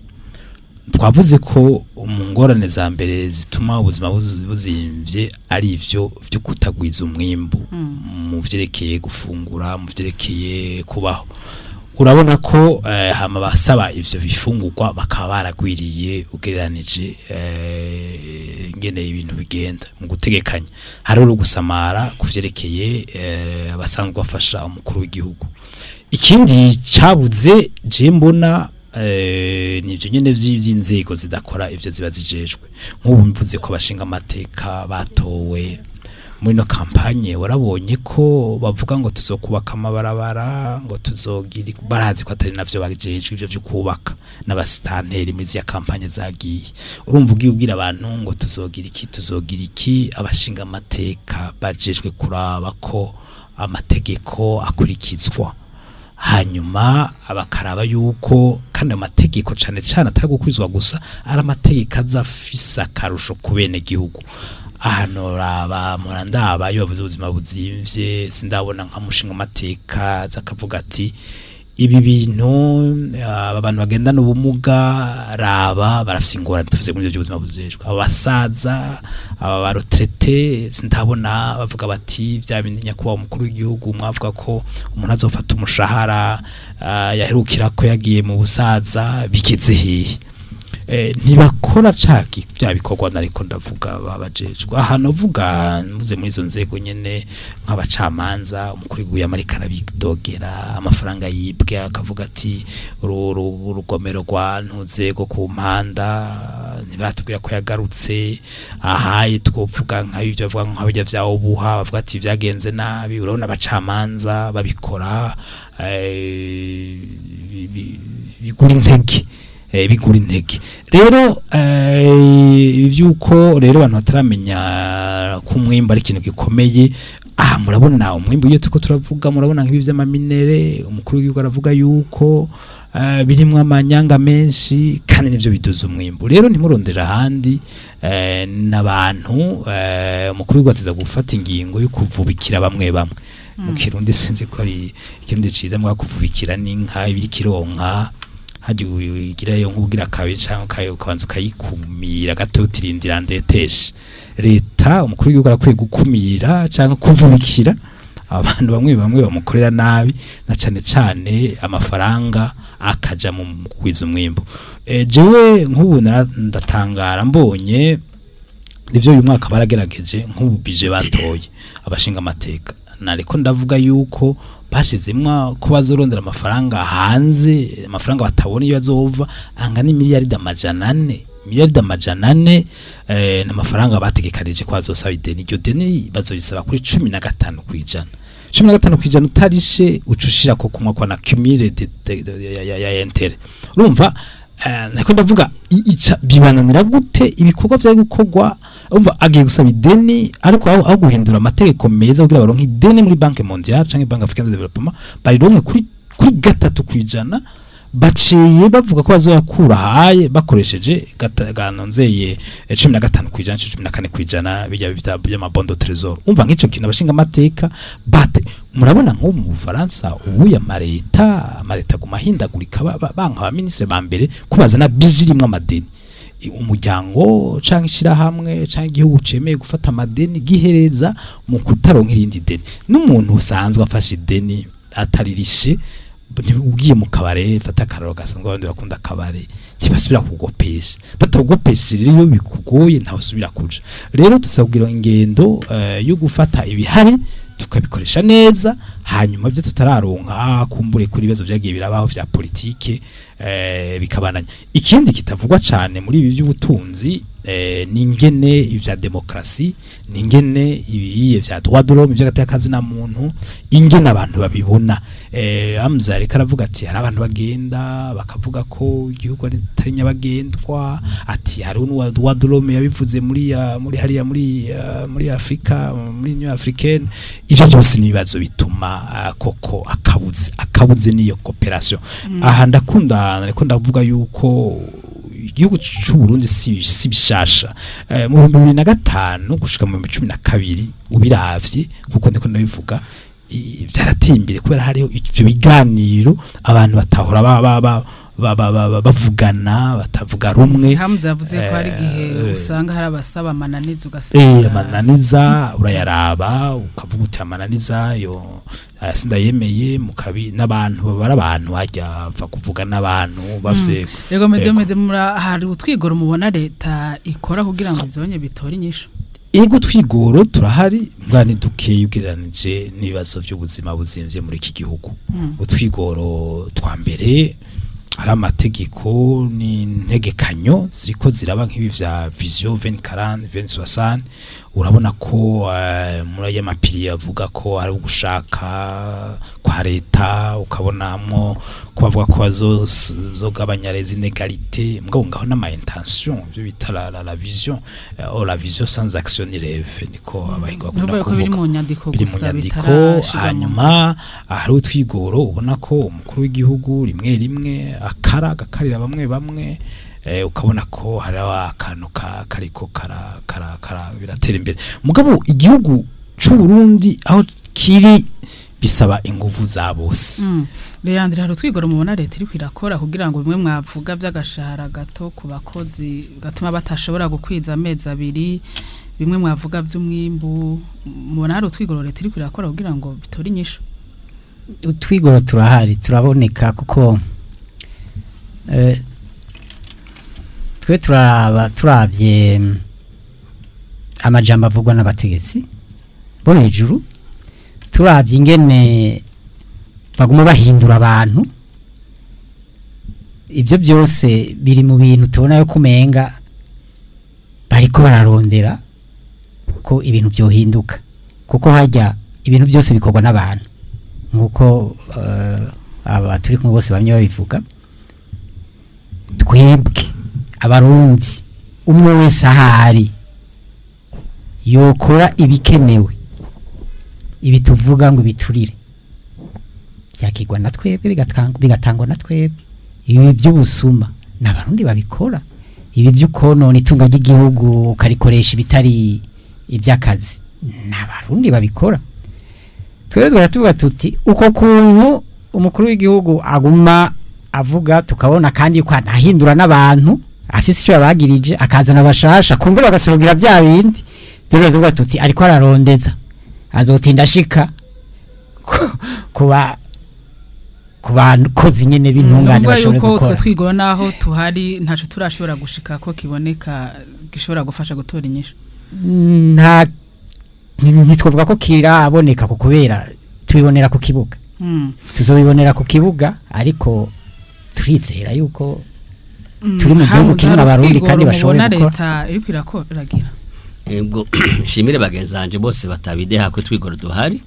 twavuze ko mu ngorane za mbere zituma ubuzima buzimvye ari ivyo vyo kutagwiza umwimbu mu vyerekeye gufungura mu vyerekeye kubaho urabona ko hama basaba ivyo bifungurwa bakaba baragwiriye ugereranije ingene ibintu bigenda mu gutegekanya hari uri gusamara ku vyerekeye abasanzwe bafasha umukuru w'igihugu ikindi cabuze je mbona nivyo nyene vy'inzego zidakora ivyo ziba zijejwe nk'ubu mvuze ko abashinga amateka batowe muri no kampanye warabonye ko bavuga ngo tuzokubaka amabarabara ngo tuzogira barazi ko atari navyo bajejwe ivyo vyo kubaka n'abasitanteri muri ziriya kampanye zagiye urumva ugiye ubwira abantu ngo tuzogira iki tuzogira iki abashinga amateka bajejwe kuraba ko amategeko akurikizwa hanyuma abakaraba yuko kandi amategeko cane cane atari gukwizwa gusa ari amategeko aza afise akarusho ku bene gihugu ahantu raba murandaba iyo bavuze ubuzima buzimvye sindabona nka mushinga amateka aza akavuga ati ibi bintu aba bantu bagendana ubumuga raba barafise ingorane tuvuze muri ibyo by'ubuzima buzejwe aba basaza aba barotrete sindabona bavuga bati bya bindi nyakubahwa umukuru w'igihugu mwavuga ko umuntu azofata umushahara yaherukira ko yagiye mu busaza bigeze hehe. Ntibakora caki bya bikorwa nariko ndavuga babajejwe aha novuga mvuze muri izo nzego nyene nk'abacamanza umukuru w'igihugu yamarika arabidogera amafaranga yibwe akavuga ati urugomero rwa ntuzego ku mpanda ntibaratubwira ko yagarutse ahaye twovuga nk'ibyo bavuga nk'abijya vya ubuha bavuga ati byagenze nabi urabona abacamanza babikora bigura intege bigura intege rero ibyuko rero abantu bataramenya ko umwimbu ari ikintu gikomeye aha murabona umwimbu iyo turiko turavuga murabona nk'ibi vy'amaminere umukuru w'igihugu aravuga yuko birimwo amanyanga menshi kandi nivyo biduza umwimbu rero ntimurondera ahandi n'abantu umukuru w'igihugu ateza gufata ingingo yo kuvubikira bamwe bamwe mu kirundi sinzi ko ari ikirundi ciza mwa kuvubikira n'inka ibiri kironka hajya ugirayo nk'ubwira kabiri canke ukabanza ukayikumira gato utirindira ndeteshe leta umukuru w'igihugu arakwiye gukumira canke kuvubikira abantu bamwe bamwe bamukorera nabi na cane cane amafaranga akaja mu kugwiza umwimbu. Jewe nk'ubu ndatangara mbonye nivyo uyu mwaka baragerageje nk'ubu bije batoye abashinga amateka nariko ndavuga yuko Bashizemwo ko bazorondera amafaranga hanze, amafaranga batabona iyo azova, angana imiliyaridi 400. Miliyaridi 400 n'amafaranga bategekanije ko bazosaba ideni. Iryo deni bazorisaba kuri 15%. 15% utarishe, uca ushira ko kumwa kwa na cumul de ya intérêt. Urumva, nako ndavuga ica bibananira gute ibikorwa vya gukorwa? Urumva, agiye gusaba ideni, ariko aho guhindura amategeko meza kugira baronke ideni muri Banque Mondiale canke Banque Africaine de Développement, barironke kuri 3%, baciye bavuga ko bazoyakura haye bakoresheje ganonzeye 15%, 14%, bijya bita by'ama bons du trésor. Umva, nk'ico kintu abashinga amateka bate murabona nko mu Bufaransa ubu ya amareta guma ahindagurika, banka ba ministre ba mbere ko bazana budget irimwo amadeni. Umuryango canke ishirahamwe canke igihugu cemeye gufata amadeni gihereza mu kutaronka irindi deni. N'umuntu usanzwe afashe ideni ataririshe, ugiye mu kabare, fata akararo gasanzwe, abandi bakunda akabare, ntibasubira kugopesha. Batagopesheje rero, iyo bikugoye ntawe usubira kuja. Rero dusabwira ingendo yo gufata ibihari tukabikoresha neza, hanyuma ibyo tutararonka kumbure kuri ibibazo byagiye birabaho vya politike bikabananya. Ikindi kitavugwa cane muri ibi by'ubutunzi ni ingene ivya demokrasi, ni ingene ibiye vya droit de l'homme, ivy'agateka na muntu, ingene abantu babibona. Hamza ariko aravuga ati hari abantu bagenda bakavuga ko igihugu atari nyabagendwa, ati hari n'uwa droit de l'homme yabivuze muri hariya muri Afrika, muri Union Africaine. Ivyo byose ni ibibazo bituma koko akabuze niyo coopération. Aha ndakunda, ariko ndavuga yuko igihugu c'u Burundi si bishasha. Mu 2005 gushika mu 2012, ubiravye kuko ndiko ndabivuga, vyarateye imbere kubera hariho ivyo biganiro, abantu batahora ba, ba, ba, ba, ba, ba, ba, bavugana batavuga rumwe. Hamza yavuze ko hari igihe usanga hari abasaba amananiza, ugasanga amananiza urayaraba ukavuga uti amananiza yo aya sindayemeye, mukabi n'abantu babara, abantu hajya apfa kuvuga n'abantu bafise. Yego, mede Yego. mede mura hari utwigoro mubona leta ikora kugira ngo ivyonye bitore inyishu? Ego, twigoro turahari, mbwa ni dukeyi ugereranije n'ibibazo by'ubuzima buzimvye muri iki gihugu. Utwigoro twa mbere, hari amategeko n'integekanyo ziriko ziraba nk'ibi vya vision 2040, 2060. Urabona ko muri aya mapiri avuga ko ari ugushaka kwa leta, ukabonamwo ko bavuga ko bazogabanya les inégalités, mugabo ngaho n'ama intention, ibyo bita la vision, oh, la vision sans action ni rêve, niko abahinga bakunda Nuvuga ko biri kuvuga. mu nyandiko Biri mu gusa, nyandiko. bitarashirwa mu Hanyuma hari utwigoro ubona ko umukuru w'igihugu rimwe rimwe akara agakarira bamwe bamwe, ukabona ko hari akantu kariko kara, kara, kara biratera imbere. Mugabo igihugu c'u Burundi aho kiri bisaba inguvu za bose. Leandre, hari utwigoro mubona leta iriko irakora kugira ngo bimwe mwavuga vy'agashahara gato ku bakozi gatuma batashobora gukwiza amezi abiri, bimwe mwavuga vy'umwimbu, mubona hari utwigoro leta iriko irakora kugira ngo bitore inyishu? Utwigoro turahari, turaboneka, kuko twe turaraba, turabye amajambo avugwa n'abategetsi bo hejuru, turabye ingene baguma bahindura abantu, ibyo byose biri mu bintu tubona yo kumenga bariko bararondera ko ibintu byohinduka, kuko hajya ibintu byose bikorwa n'abantu nk'uko aba turi kumwe bose bamwe babivuga. Twebwe Abarundi, umwe wese ahari yokora ibikenewe, ibi tuvuga ngo biturire byakigwa na twebwe, bigatangwa na twebwe. Ibi by'ubusuma ni Abarundi babikora, ibi by'ukonona itunga ry'igihugu ukarikoresha ibitari iby'akazi ni Abarundi babikora. Twebwe turatuvuga tuti uko kuntu umukuru w'igihugu aguma avuga, tukabona kandi ko anahindura n'abantu afise icyo yabagirije, akazana abashasha kumbura bagasurugira bya bindi, turavuga tuti ariko ararondeza, azotinda ashika kuba ku bakozi nyene b'intungane Ndavuga bashobore yuko gukora. Twe twigoro naho tuhari, ntaco turashobora gushika ko kiboneka gishobora gufasha gutora inyishu. Nta, ntitwavuga ko kiraboneka, ku kubera tubibonera ku kibuga. Tuzobibonera ku kibuga, ariko turizera yuko turi mu gihugu kimwe abarundi kandi bashoboye gukora. Gukora. Leta iriko iragira. Ego, shimire bagenzanje bose batabideha ko twigoro duhari,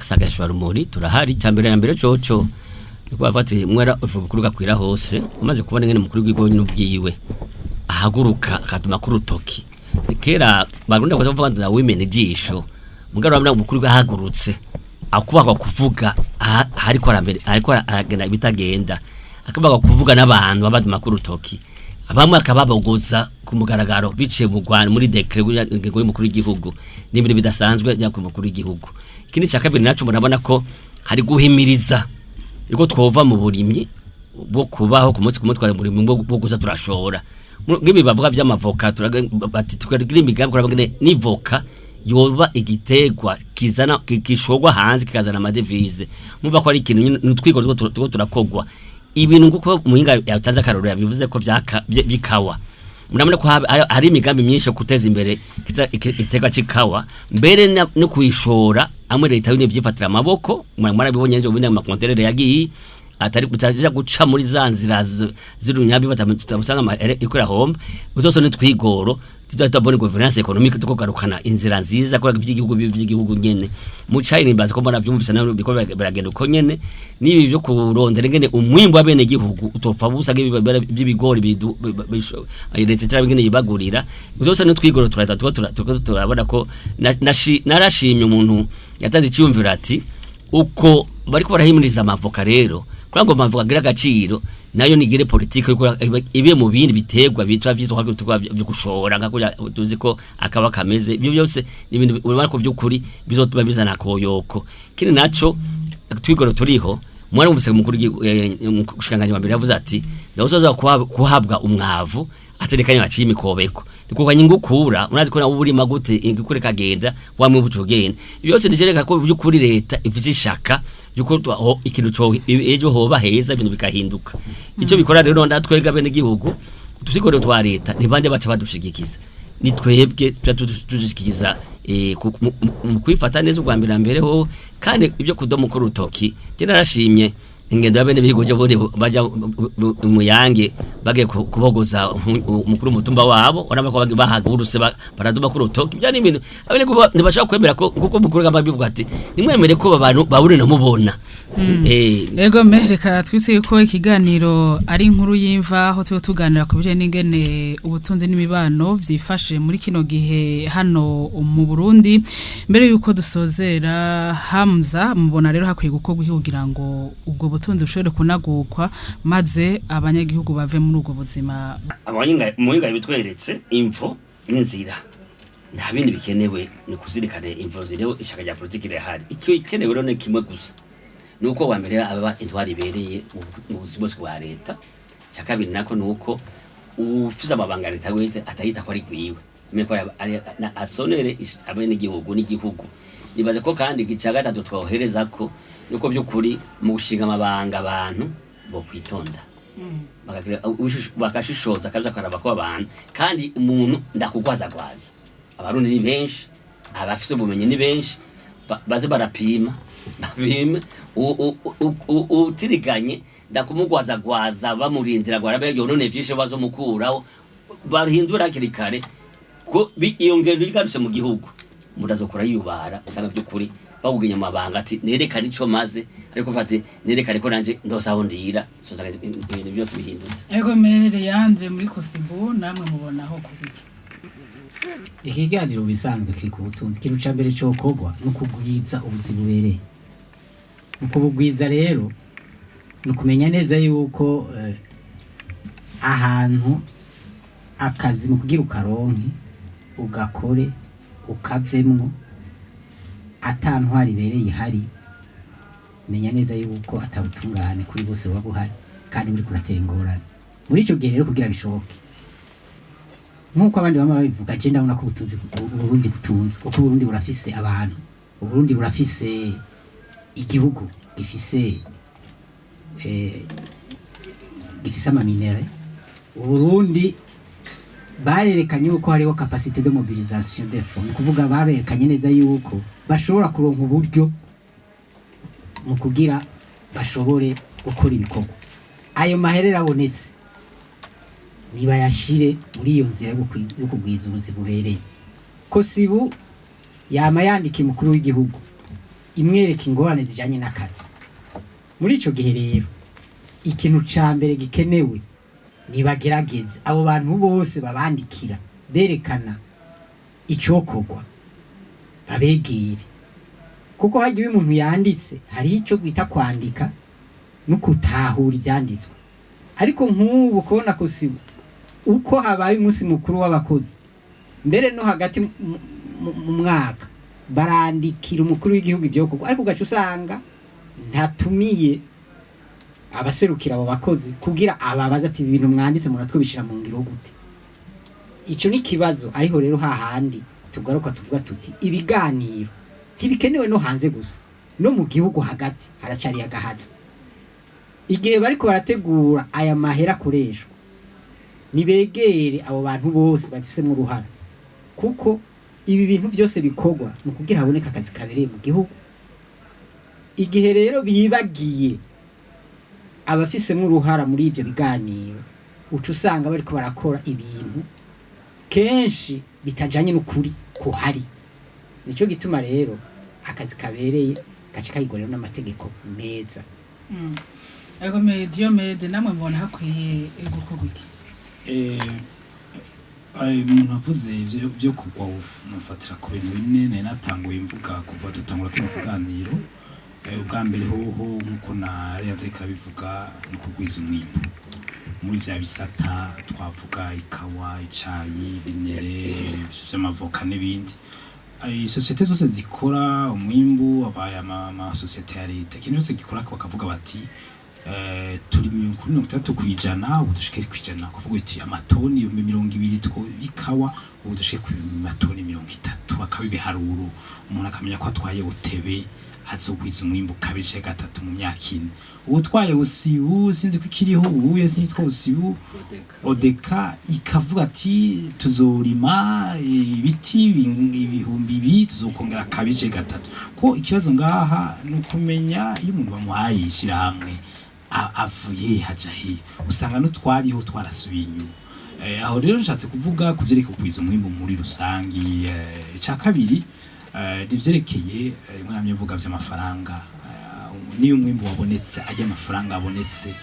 sagashwa rumuri turahari. Cyambere na mbere coco niko bavuga ati mwera uvuga gakwira hose. Umaze kubona ngene mukuru w'igihugu n'ubwiwe ahaguruka akatuma ku rutoki. Kera barundi bakoze bavuga ngo wimena ijisho, mugabo urabona umukuru ahagurutse akubakwa kuvuga ariko arambere ariko aragenda ibitagenda, akubakwa kuvuga n'abantu babaduma ku rutoki, bamwe akababogoza ku mugaragaro biciye mu Rwanda muri décret ingingo y'umukuru w'igihugu n'ibintu bidasanzwe bya ku mukuru w'igihugu. Ikindi cya kabiri naco murabona ko hari guhimiriza yuko twova mu burimyi bwo kubaho ku munsi ku munsi, twari mu burimyi bwo guza turashora. Nk'ibi bavuga by'amavoka, bati tukagira imigambi kuraba ngene n'ivoka yoba igitegwa kizana gishogwa hanze kikazana amadevize. Mumva ko ari ikintu nyine, ni utwigoro turiko turakogwa ibintu nguko muhinga yatanze akarorero yabivuze ko vyaka bikawa. Murabona ko hari imigambi myinshi yo guteza imbere igiterwa c'ikawa, mbere no kuyishora amwe leta yone vyifatira amaboko. Mwarabibonye ejo bundi amakonterere yagiye atari kutaja guca muri za nzira z'urunyabi batamusanga ikorera homba utose n'utwigoro tutahita bonne gouvernance économique, tukogarukana inzira nziza kora iby'igihugu by'igihugu nyene mu China. Imbaza ko mbona vyumvise nawe biko biragenda uko nyene nibi byo kurondera ngene umwimbo w'abene gihugu utopfa busa by'ibigori leta itara ngene yibagurira byose n'utwigoro turahita tuba turabona ko narashimye umuntu yatanze icyumviro ati uko bariko barahimiriza amavoka rero kugira ngo amavoka agire agaciro, nayo nigire politike yuko ibe mu bindi biterwa bitwa vyitwa ko byo gushora nka kurya tuzi ko akaba kameze. Ibyo byose ni ibintu ubona ko by'ukuri bizotuma bizana koyoko. Kindi naco twigoro turiho, mwana wumvise mukuru umushikiranganji wa mbere yavuze ati ndawuzoza kuhabwa umwavu aterekanye baciye imikobeko nikuganya ingukura. Urazi ko nawe urima gute ingukure kagenda wamwe bucugenda. Ibyo byose nijereka ko by'ukuri leta ifite ishaka yuko ikintu co ejo hoba heza, ibintu bikahinduka. Icyo bikora rero ndatwega bene gihugu twigoro twa leta ntibande baca badushigikiza, ni twebwe tuba tudushikiza mu kwifata neza ubwa mbere na mbere ho. Kandi ibyo kudoma ku rutoki, je narashimye ingendo y'abene bihugu byo bone baja muyange bagiye kubogoza umukuru w'umutumba wabo, urabona ko bahagurutse baraduma ku rutoki. Ibyo ni ibintu abene ntibashobora kwemera ko kuko mukuru gamba bivuga ati nimwemere ko abantu babone namubona. Ego me reka twise yuko ikiganiro ari inkuru y'imva aho tuba tuganira ku bijanye n'ingene ubutunzi n'imibano vyifashe muri kino gihe hano mu Burundi. Mbere yuko dusozera, Hamza, mubona rero hakwiye gukorwa iki kugira ngo ubwo butunzi bushobore kunagurwa maze abanyagihugu bave muri ubwo buzima? Abahinga muhinga bitweretse imvo n'inzira, nta bindi bikenewe, ni kuzirikana imvo zireho. Ishaka rya politiki rirahari, icyo ikenewe rero ni kimwe gusa, ni uko wa mbere aba intwari ibereye mu buzima bwose bwa leta. Icya kabiri nako ni uko ufise amabanga ya leta wese atayita ko ari gwiwe, amenye ko asonere abenegihugu n'igihugu. Nibaza ko kandi icya gatatu twohereza ko nuko by'ukuri mu gushinga amabanga abantu bo kwitonda bakashishoza kabisa karaba ko abantu kandi umuntu ndakugwazagwaza. Abarundi ni benshi, abafise ubumenyi ni benshi, baze barapima bapime utiriganye ndakumugwazagwaza bamurindira ngo arabe yonone vyinshi bazomukuraho bahindura hakiri kare ko iyo ngendo igarutse mu gihugu murazokora yubara. Usanga by'ukuri bagugenya amabanga ati nerekane ico maze, ariko mfate nerekane ko nanje ndosaho ndira sosanga ibintu byose bihindutse. Ego me Leandre muri Kosibu, namwe mubonaho kubiki? Ikiganiro bisanzwe kiri ku butunzi. Ikintu ca mbere cokorwa ni ukugwiza ubuzi bubereye. Mu kubugwiza rero ni ukumenya neza yuko ahantu akazi mu kugira ukaronke ugakore ukavemwo ata ntwari ibereye ihari, menya neza yuko atabutungane kuri bose buba buhari kandi buriko uratera ingorane muri ico gihe. Rero kugira bishoboke nk'uko abandi bama babivuga, je ndabona ko ubutunzi Uburundi butunze, kuko Uburundi burafise abantu, Uburundi burafise igihugu gifise gifise amaminerais. Uburundi barerekanye yuko hariho capacité de mobilisation des fonds, ni ukuvuga barerekanye neza yuko bashobora kuronka uburyo. Mu kugira bashobore gukora ibikorwa, ayo maherere abonetse nibayashire muri iyo nzira yo kugwiza ubuzi bubereye. COSYBU yama yandika umukuru w'igihugu imwereka ingorane zijanye n'akazi. Muri ico gihe rero, ikintu ca mbere gikenewe, nibagerageze abo bantu bose babandikira berekana icokorwa, babegere, kuko hagiye umuntu yanditse hari icyo bita kwandika no kutahura ibyanditswe. Ariko nk'ubu kubona COSYBU uko habaye umunsi mukuru w'abakozi, mbere no hagati mu mwaka, barandikira umukuru w'igihugu ibyokorwa, ariko ugaca usanga ntatumiye abaserukira abo bakozi kugira ababaza ati: "Ibintu mwanditse muratwo bishira mu ngiro gute?" Ico ni kibazo. Ariho rero hahandi tugaruka tuvuga tuti ibiganiro ntibikenewe no hanze gusa, no mu gihugu hagati haracariye agahatsi. Igihe bariko barategura aya mahera akoreshwa, nibegere abo bantu bose bafisemwo uruhara, kuko ibi bintu byose bikorwa ni ukugira haboneke akazi kabereye mu gihugu. Igihe rero bibagiye abafisemwo uruhara muri ibyo biganiro, uca usanga bariko barakora ibintu kenshi bitajanye n'ukuri kuhari. Nico gituma rero akazi kabereye gaca kayigorera n'amategeko meza. Ego me Diomede, namwe mubona hakwiye gukorwa iki? Umuntu avuze ibyo byo kugwa, mufatira ku bintu bine nari natanguye mvuga kuva dutangura kino kiganiro. Ubwa mbere hoho, nk'uko na Leandre arabivuga, ni ukugwiza umwimbu muri vya bisata twavuga: ikawa, icayi, ibinere vy'amavoka n'ibindi. Isosiyete zose zikora umwimbu, abaye amasosiyete ya leta, ikintu cyose gikora, bakavuga bati turi kuri 60%, ubu dushike kwijana, kuvuga uti amatoni 20,000 tw'ikawa, ubu dushike ku matoni 30, akaba ibiharuro, umuntu akamenya ko atwaye utebe azogwiza umwimbu kabiri canke gatatu mu myaka 4. Utwaye OSIBU, sinzi ko ikiriho ubu, yitwa OSIBU, ODECA, ikavuga ati tuzorima ibiti 2000, tuzokongera kabiri canke gatatu. Ko ikibazo ngaha ni ukumenya iyo umuntu bamuhaye ishirahamwe avuye haja he, usanga n'utwariho twarasubiye inyuma. Aho rero nshatse kuvuga ku vyerekeye kugwiza umwimbu muri rusangi. Ica kabiri ni ivyerekeye rimwe namye mvuga vy'amafaranga. Niyo umwimbu wabonetse, ajya amafaranga abonetse,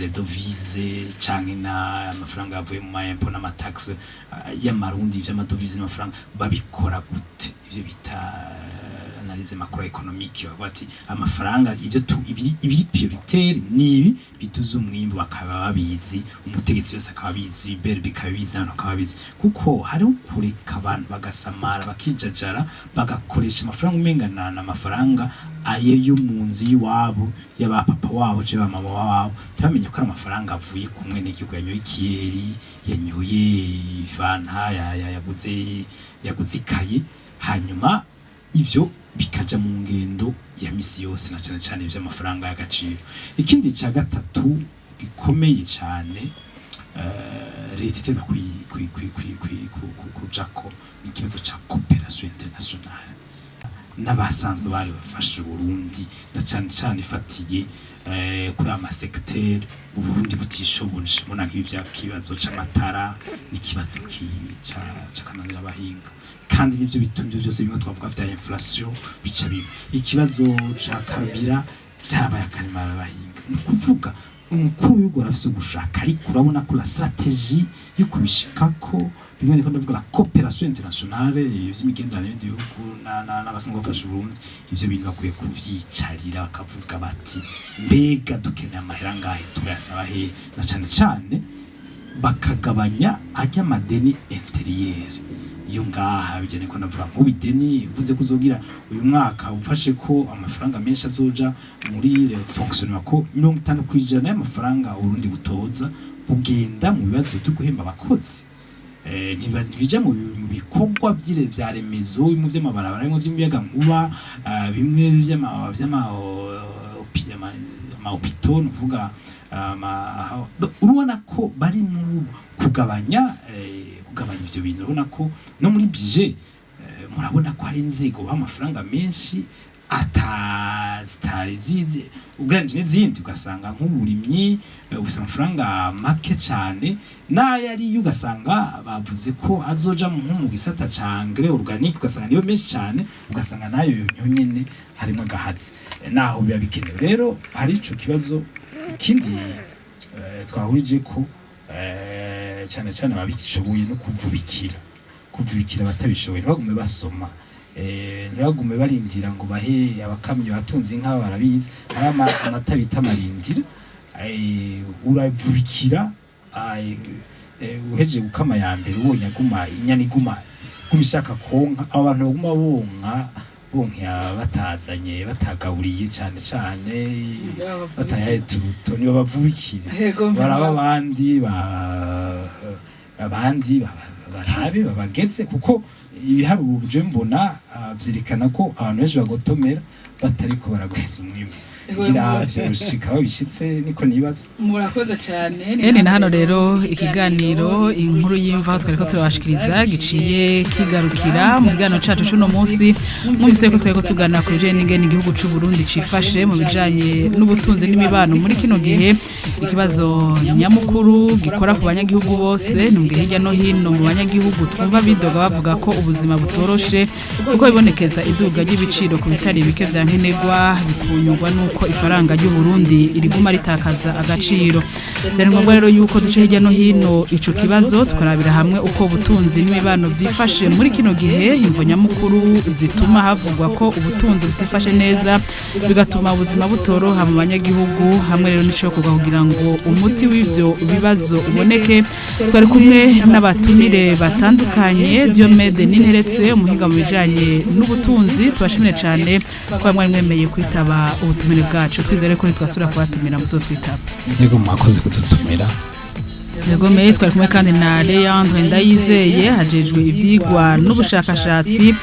les devises canke na amafaranga yavuye mu ma impôts n'ama taxes y'amarundi, vy'amadovize n'amafaranga, babikora gute? Ivyo bita analyse macroéconomique. Bavuga ati amafaranga ibyo tu ibiri prioritaire ni ibi biduza umwimbu, bakaba babizi, umutegetsi wese akaba abizi, BRB bikaba bizi, abantu bakaba babizi, kuko hariho kureka abantu bagasamara, bakijajara, bagakoresha amafaranga umenga na amafaranga aye yo mu nzu y'iwabo, y'abapapa wabo canke ba mama wabo, ntibamenye ko ari amafaranga avuye ku mwenegihugu yanyoye ikiyeri, yanyoye ifanta, yaguze ikaye, hanyuma ivyo bikaja mu ngendo ya misi yose, na cane cane ivy'amafaranga y'agaciro. Ikindi ca gatatu gikomeye cane leta iteza kujako ni ikibazo ca coopération internationale n'abasanzwe bari bafashe Uburundi, na cane cane ifatiye kuri ama secteur Uburundi butishoboje. Muna nk'ibi vya kibazo c'amatara n'ikibazo c'akananira abahinga, kandi nivyo bituma ivyo byose bimwe twavuga vya inflation bica biba. Ikibazo ca carburant vyarabaye akananira abahinga. Ni ukuvuga umukuru w'igihugu arafise gushaka, ariko urabona ko la stratégie yo kubishikako, bimwe niko ndavuga la coopération internationale, ivy'imigenderanire y'ibindi bihugu n'abasanzwe bafasha Uburundi, ivyo bintu bakwiye kuvyicarira, bakavuga bati: "Mbega dukeneye amahera ngahe? Tuyasaba he?" Na cane cane bakagabanya ajya amadeni intérieur iyo ngaha. Ibyo niko ndavuga nk'ubu ideni uvuze ko uzogira uyu mwaka, ufashe ko amafaranga menshi azoja muri fonctionnement, ko 50% y'amafaranga Uburundi butoza bugenda mu bibazo byo guhemba abakozi. Ntibija mu bikorwa vyire vya remezo, bimwe vy'amabarabara, bimwe vy'imiyaga nkuba, bimwe vy'ama ama hôpitaux, ni ukuvuga urabona ko bari mu kugabanya ivyo bintu. Urabona ko no muri budget murabona ko hari inzego baha amafaranga menshi. Ata zitari zizi ugereranije n'izindi, ugasanga nk'uburimyi bufise amafaranga make cane, n'ayo ariyo ugasanga bavuze ko azoja nko mu gisata ca engrais organique, ugasanga niyo menshi cane, ugasanga nayo nyene harimo agahatsi. Naho biba bikenewe rero hari ico kibazo. Ikindi twahurije ko cane cane ababishoboye no kuvubikira abatabishoboye, ntibagume basoma, ntibagume barindira ngo bahe abakamyi batunze inka. Barabizi, hari amata bita amarindira. Uravubikira uhejeje gukama ya mbere, ubonye aguma inyana iguma ishaka konka. Abo bantu baguma bonka bonka batazanye, batagaburiye cane cane, batayaye turuto, nibo bavubikire. Baraba abandi abandi barabe babageze, kuko ibiharuro je mbona vyerekana ko abantu benshi bagotomera batariko baragwiza umwimbu. Ngira vyoshika babishitse, niko nibaza. Murakoze cyane. Ene na hano rero ikiganiro Inkuru y'Imvaho twariko turabashikiriza giciye kigarukira. Mu kiganiro cacu cuno munsi mwumvise ko twariko tuganira ku bijanye n'ingene igihugu c'u Burundi cifashe mu bijanye n'ubutunzi n'imibano muri kino gihe. Ikibazo nyamukuru gikora ku banyagihugu bose ni mu gihe hirya no hino mu banyagihugu twumva bidoga bavuga ko ubuzima butoroshe, kuko bibonekeza iduga ry'ibiciro ku bitari bike vya nkenerwa, bikunyurwa n'uko ifaranga ry'u Burundi riguma ritakaza agaciro. Byari ngombwa rero yuko duce hirya no hino ico kibazo, tukarabira hamwe uko ubutunzi n'imibano byifashe muri kino gihe, imvo nyamukuru zituma havugwa ko ubutunzi butifashe neza bigatuma ubuzima butoroha mu banyagihugu, hamwe rero n'icokorwa kugira ngo umuti w'ivyo bibazo uboneke. Twari kumwe n'abatumire batandukanye: Diomede Ninteretse, umuhinga mu bijanye n'ubutunzi, tubashimire cyane ko mwari mwemeye kwitaba ubutumire bwacu. Twizere ko nitwasubira kubatumira muzotwitaba. Yego, mwakoze kudutumira. Yego me, twari kumwe kandi na Leandre Ndayizeye, hajejwe ivyigwa n'ubushakashatsi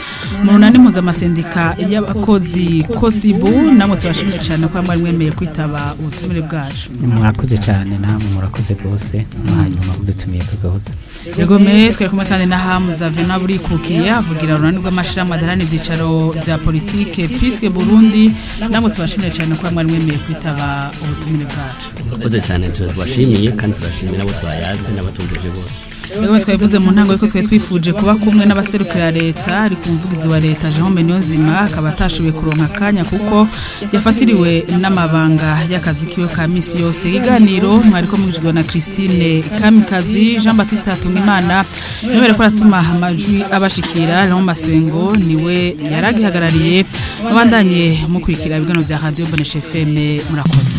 mu runani mpuzamasendika y'abakozi Kosibu. Namwe tubashimire cyane ko mwari mwemeye kwitaba ubutumire bwacu. Mwakoze cyane, namwe murakoze rwose, hanyuma mudutumiye tuzoza. Yego me, twari kumwe kandi na Hamuza Vena Burikukiye, avugira urunani rw'amashirahamwe adaharanira ivyicaro vya politike Piske Burundi. Namwe tubashimire cyane ko mwari mwemeye kwitaba ubutumire bwacu. Murakoze cyane, tubashimiye kandi turashimira abo twayaze n'abatumvije bose. Rero twabivuze mu ntango yuko twari twifuje kuba kumwe n'abaserukira leta, ariko umuvugizi wa leta Jerome Niyonzima akaba atashoboye kuronka akanya kuko yafatiriwe n'amabanga y'akazi kiwe ka misi yose. Ikiganiro mwariko mwijirizwa na Christine Kamikazi. Jean Baptiste Hatungimana niwe bariko aratuma amajwi abashikira. Leon Masengo niwe yaragihagarariye. Mubandanye mukurikira ibiganiro vya Radio Bonesha FM. Murakoze.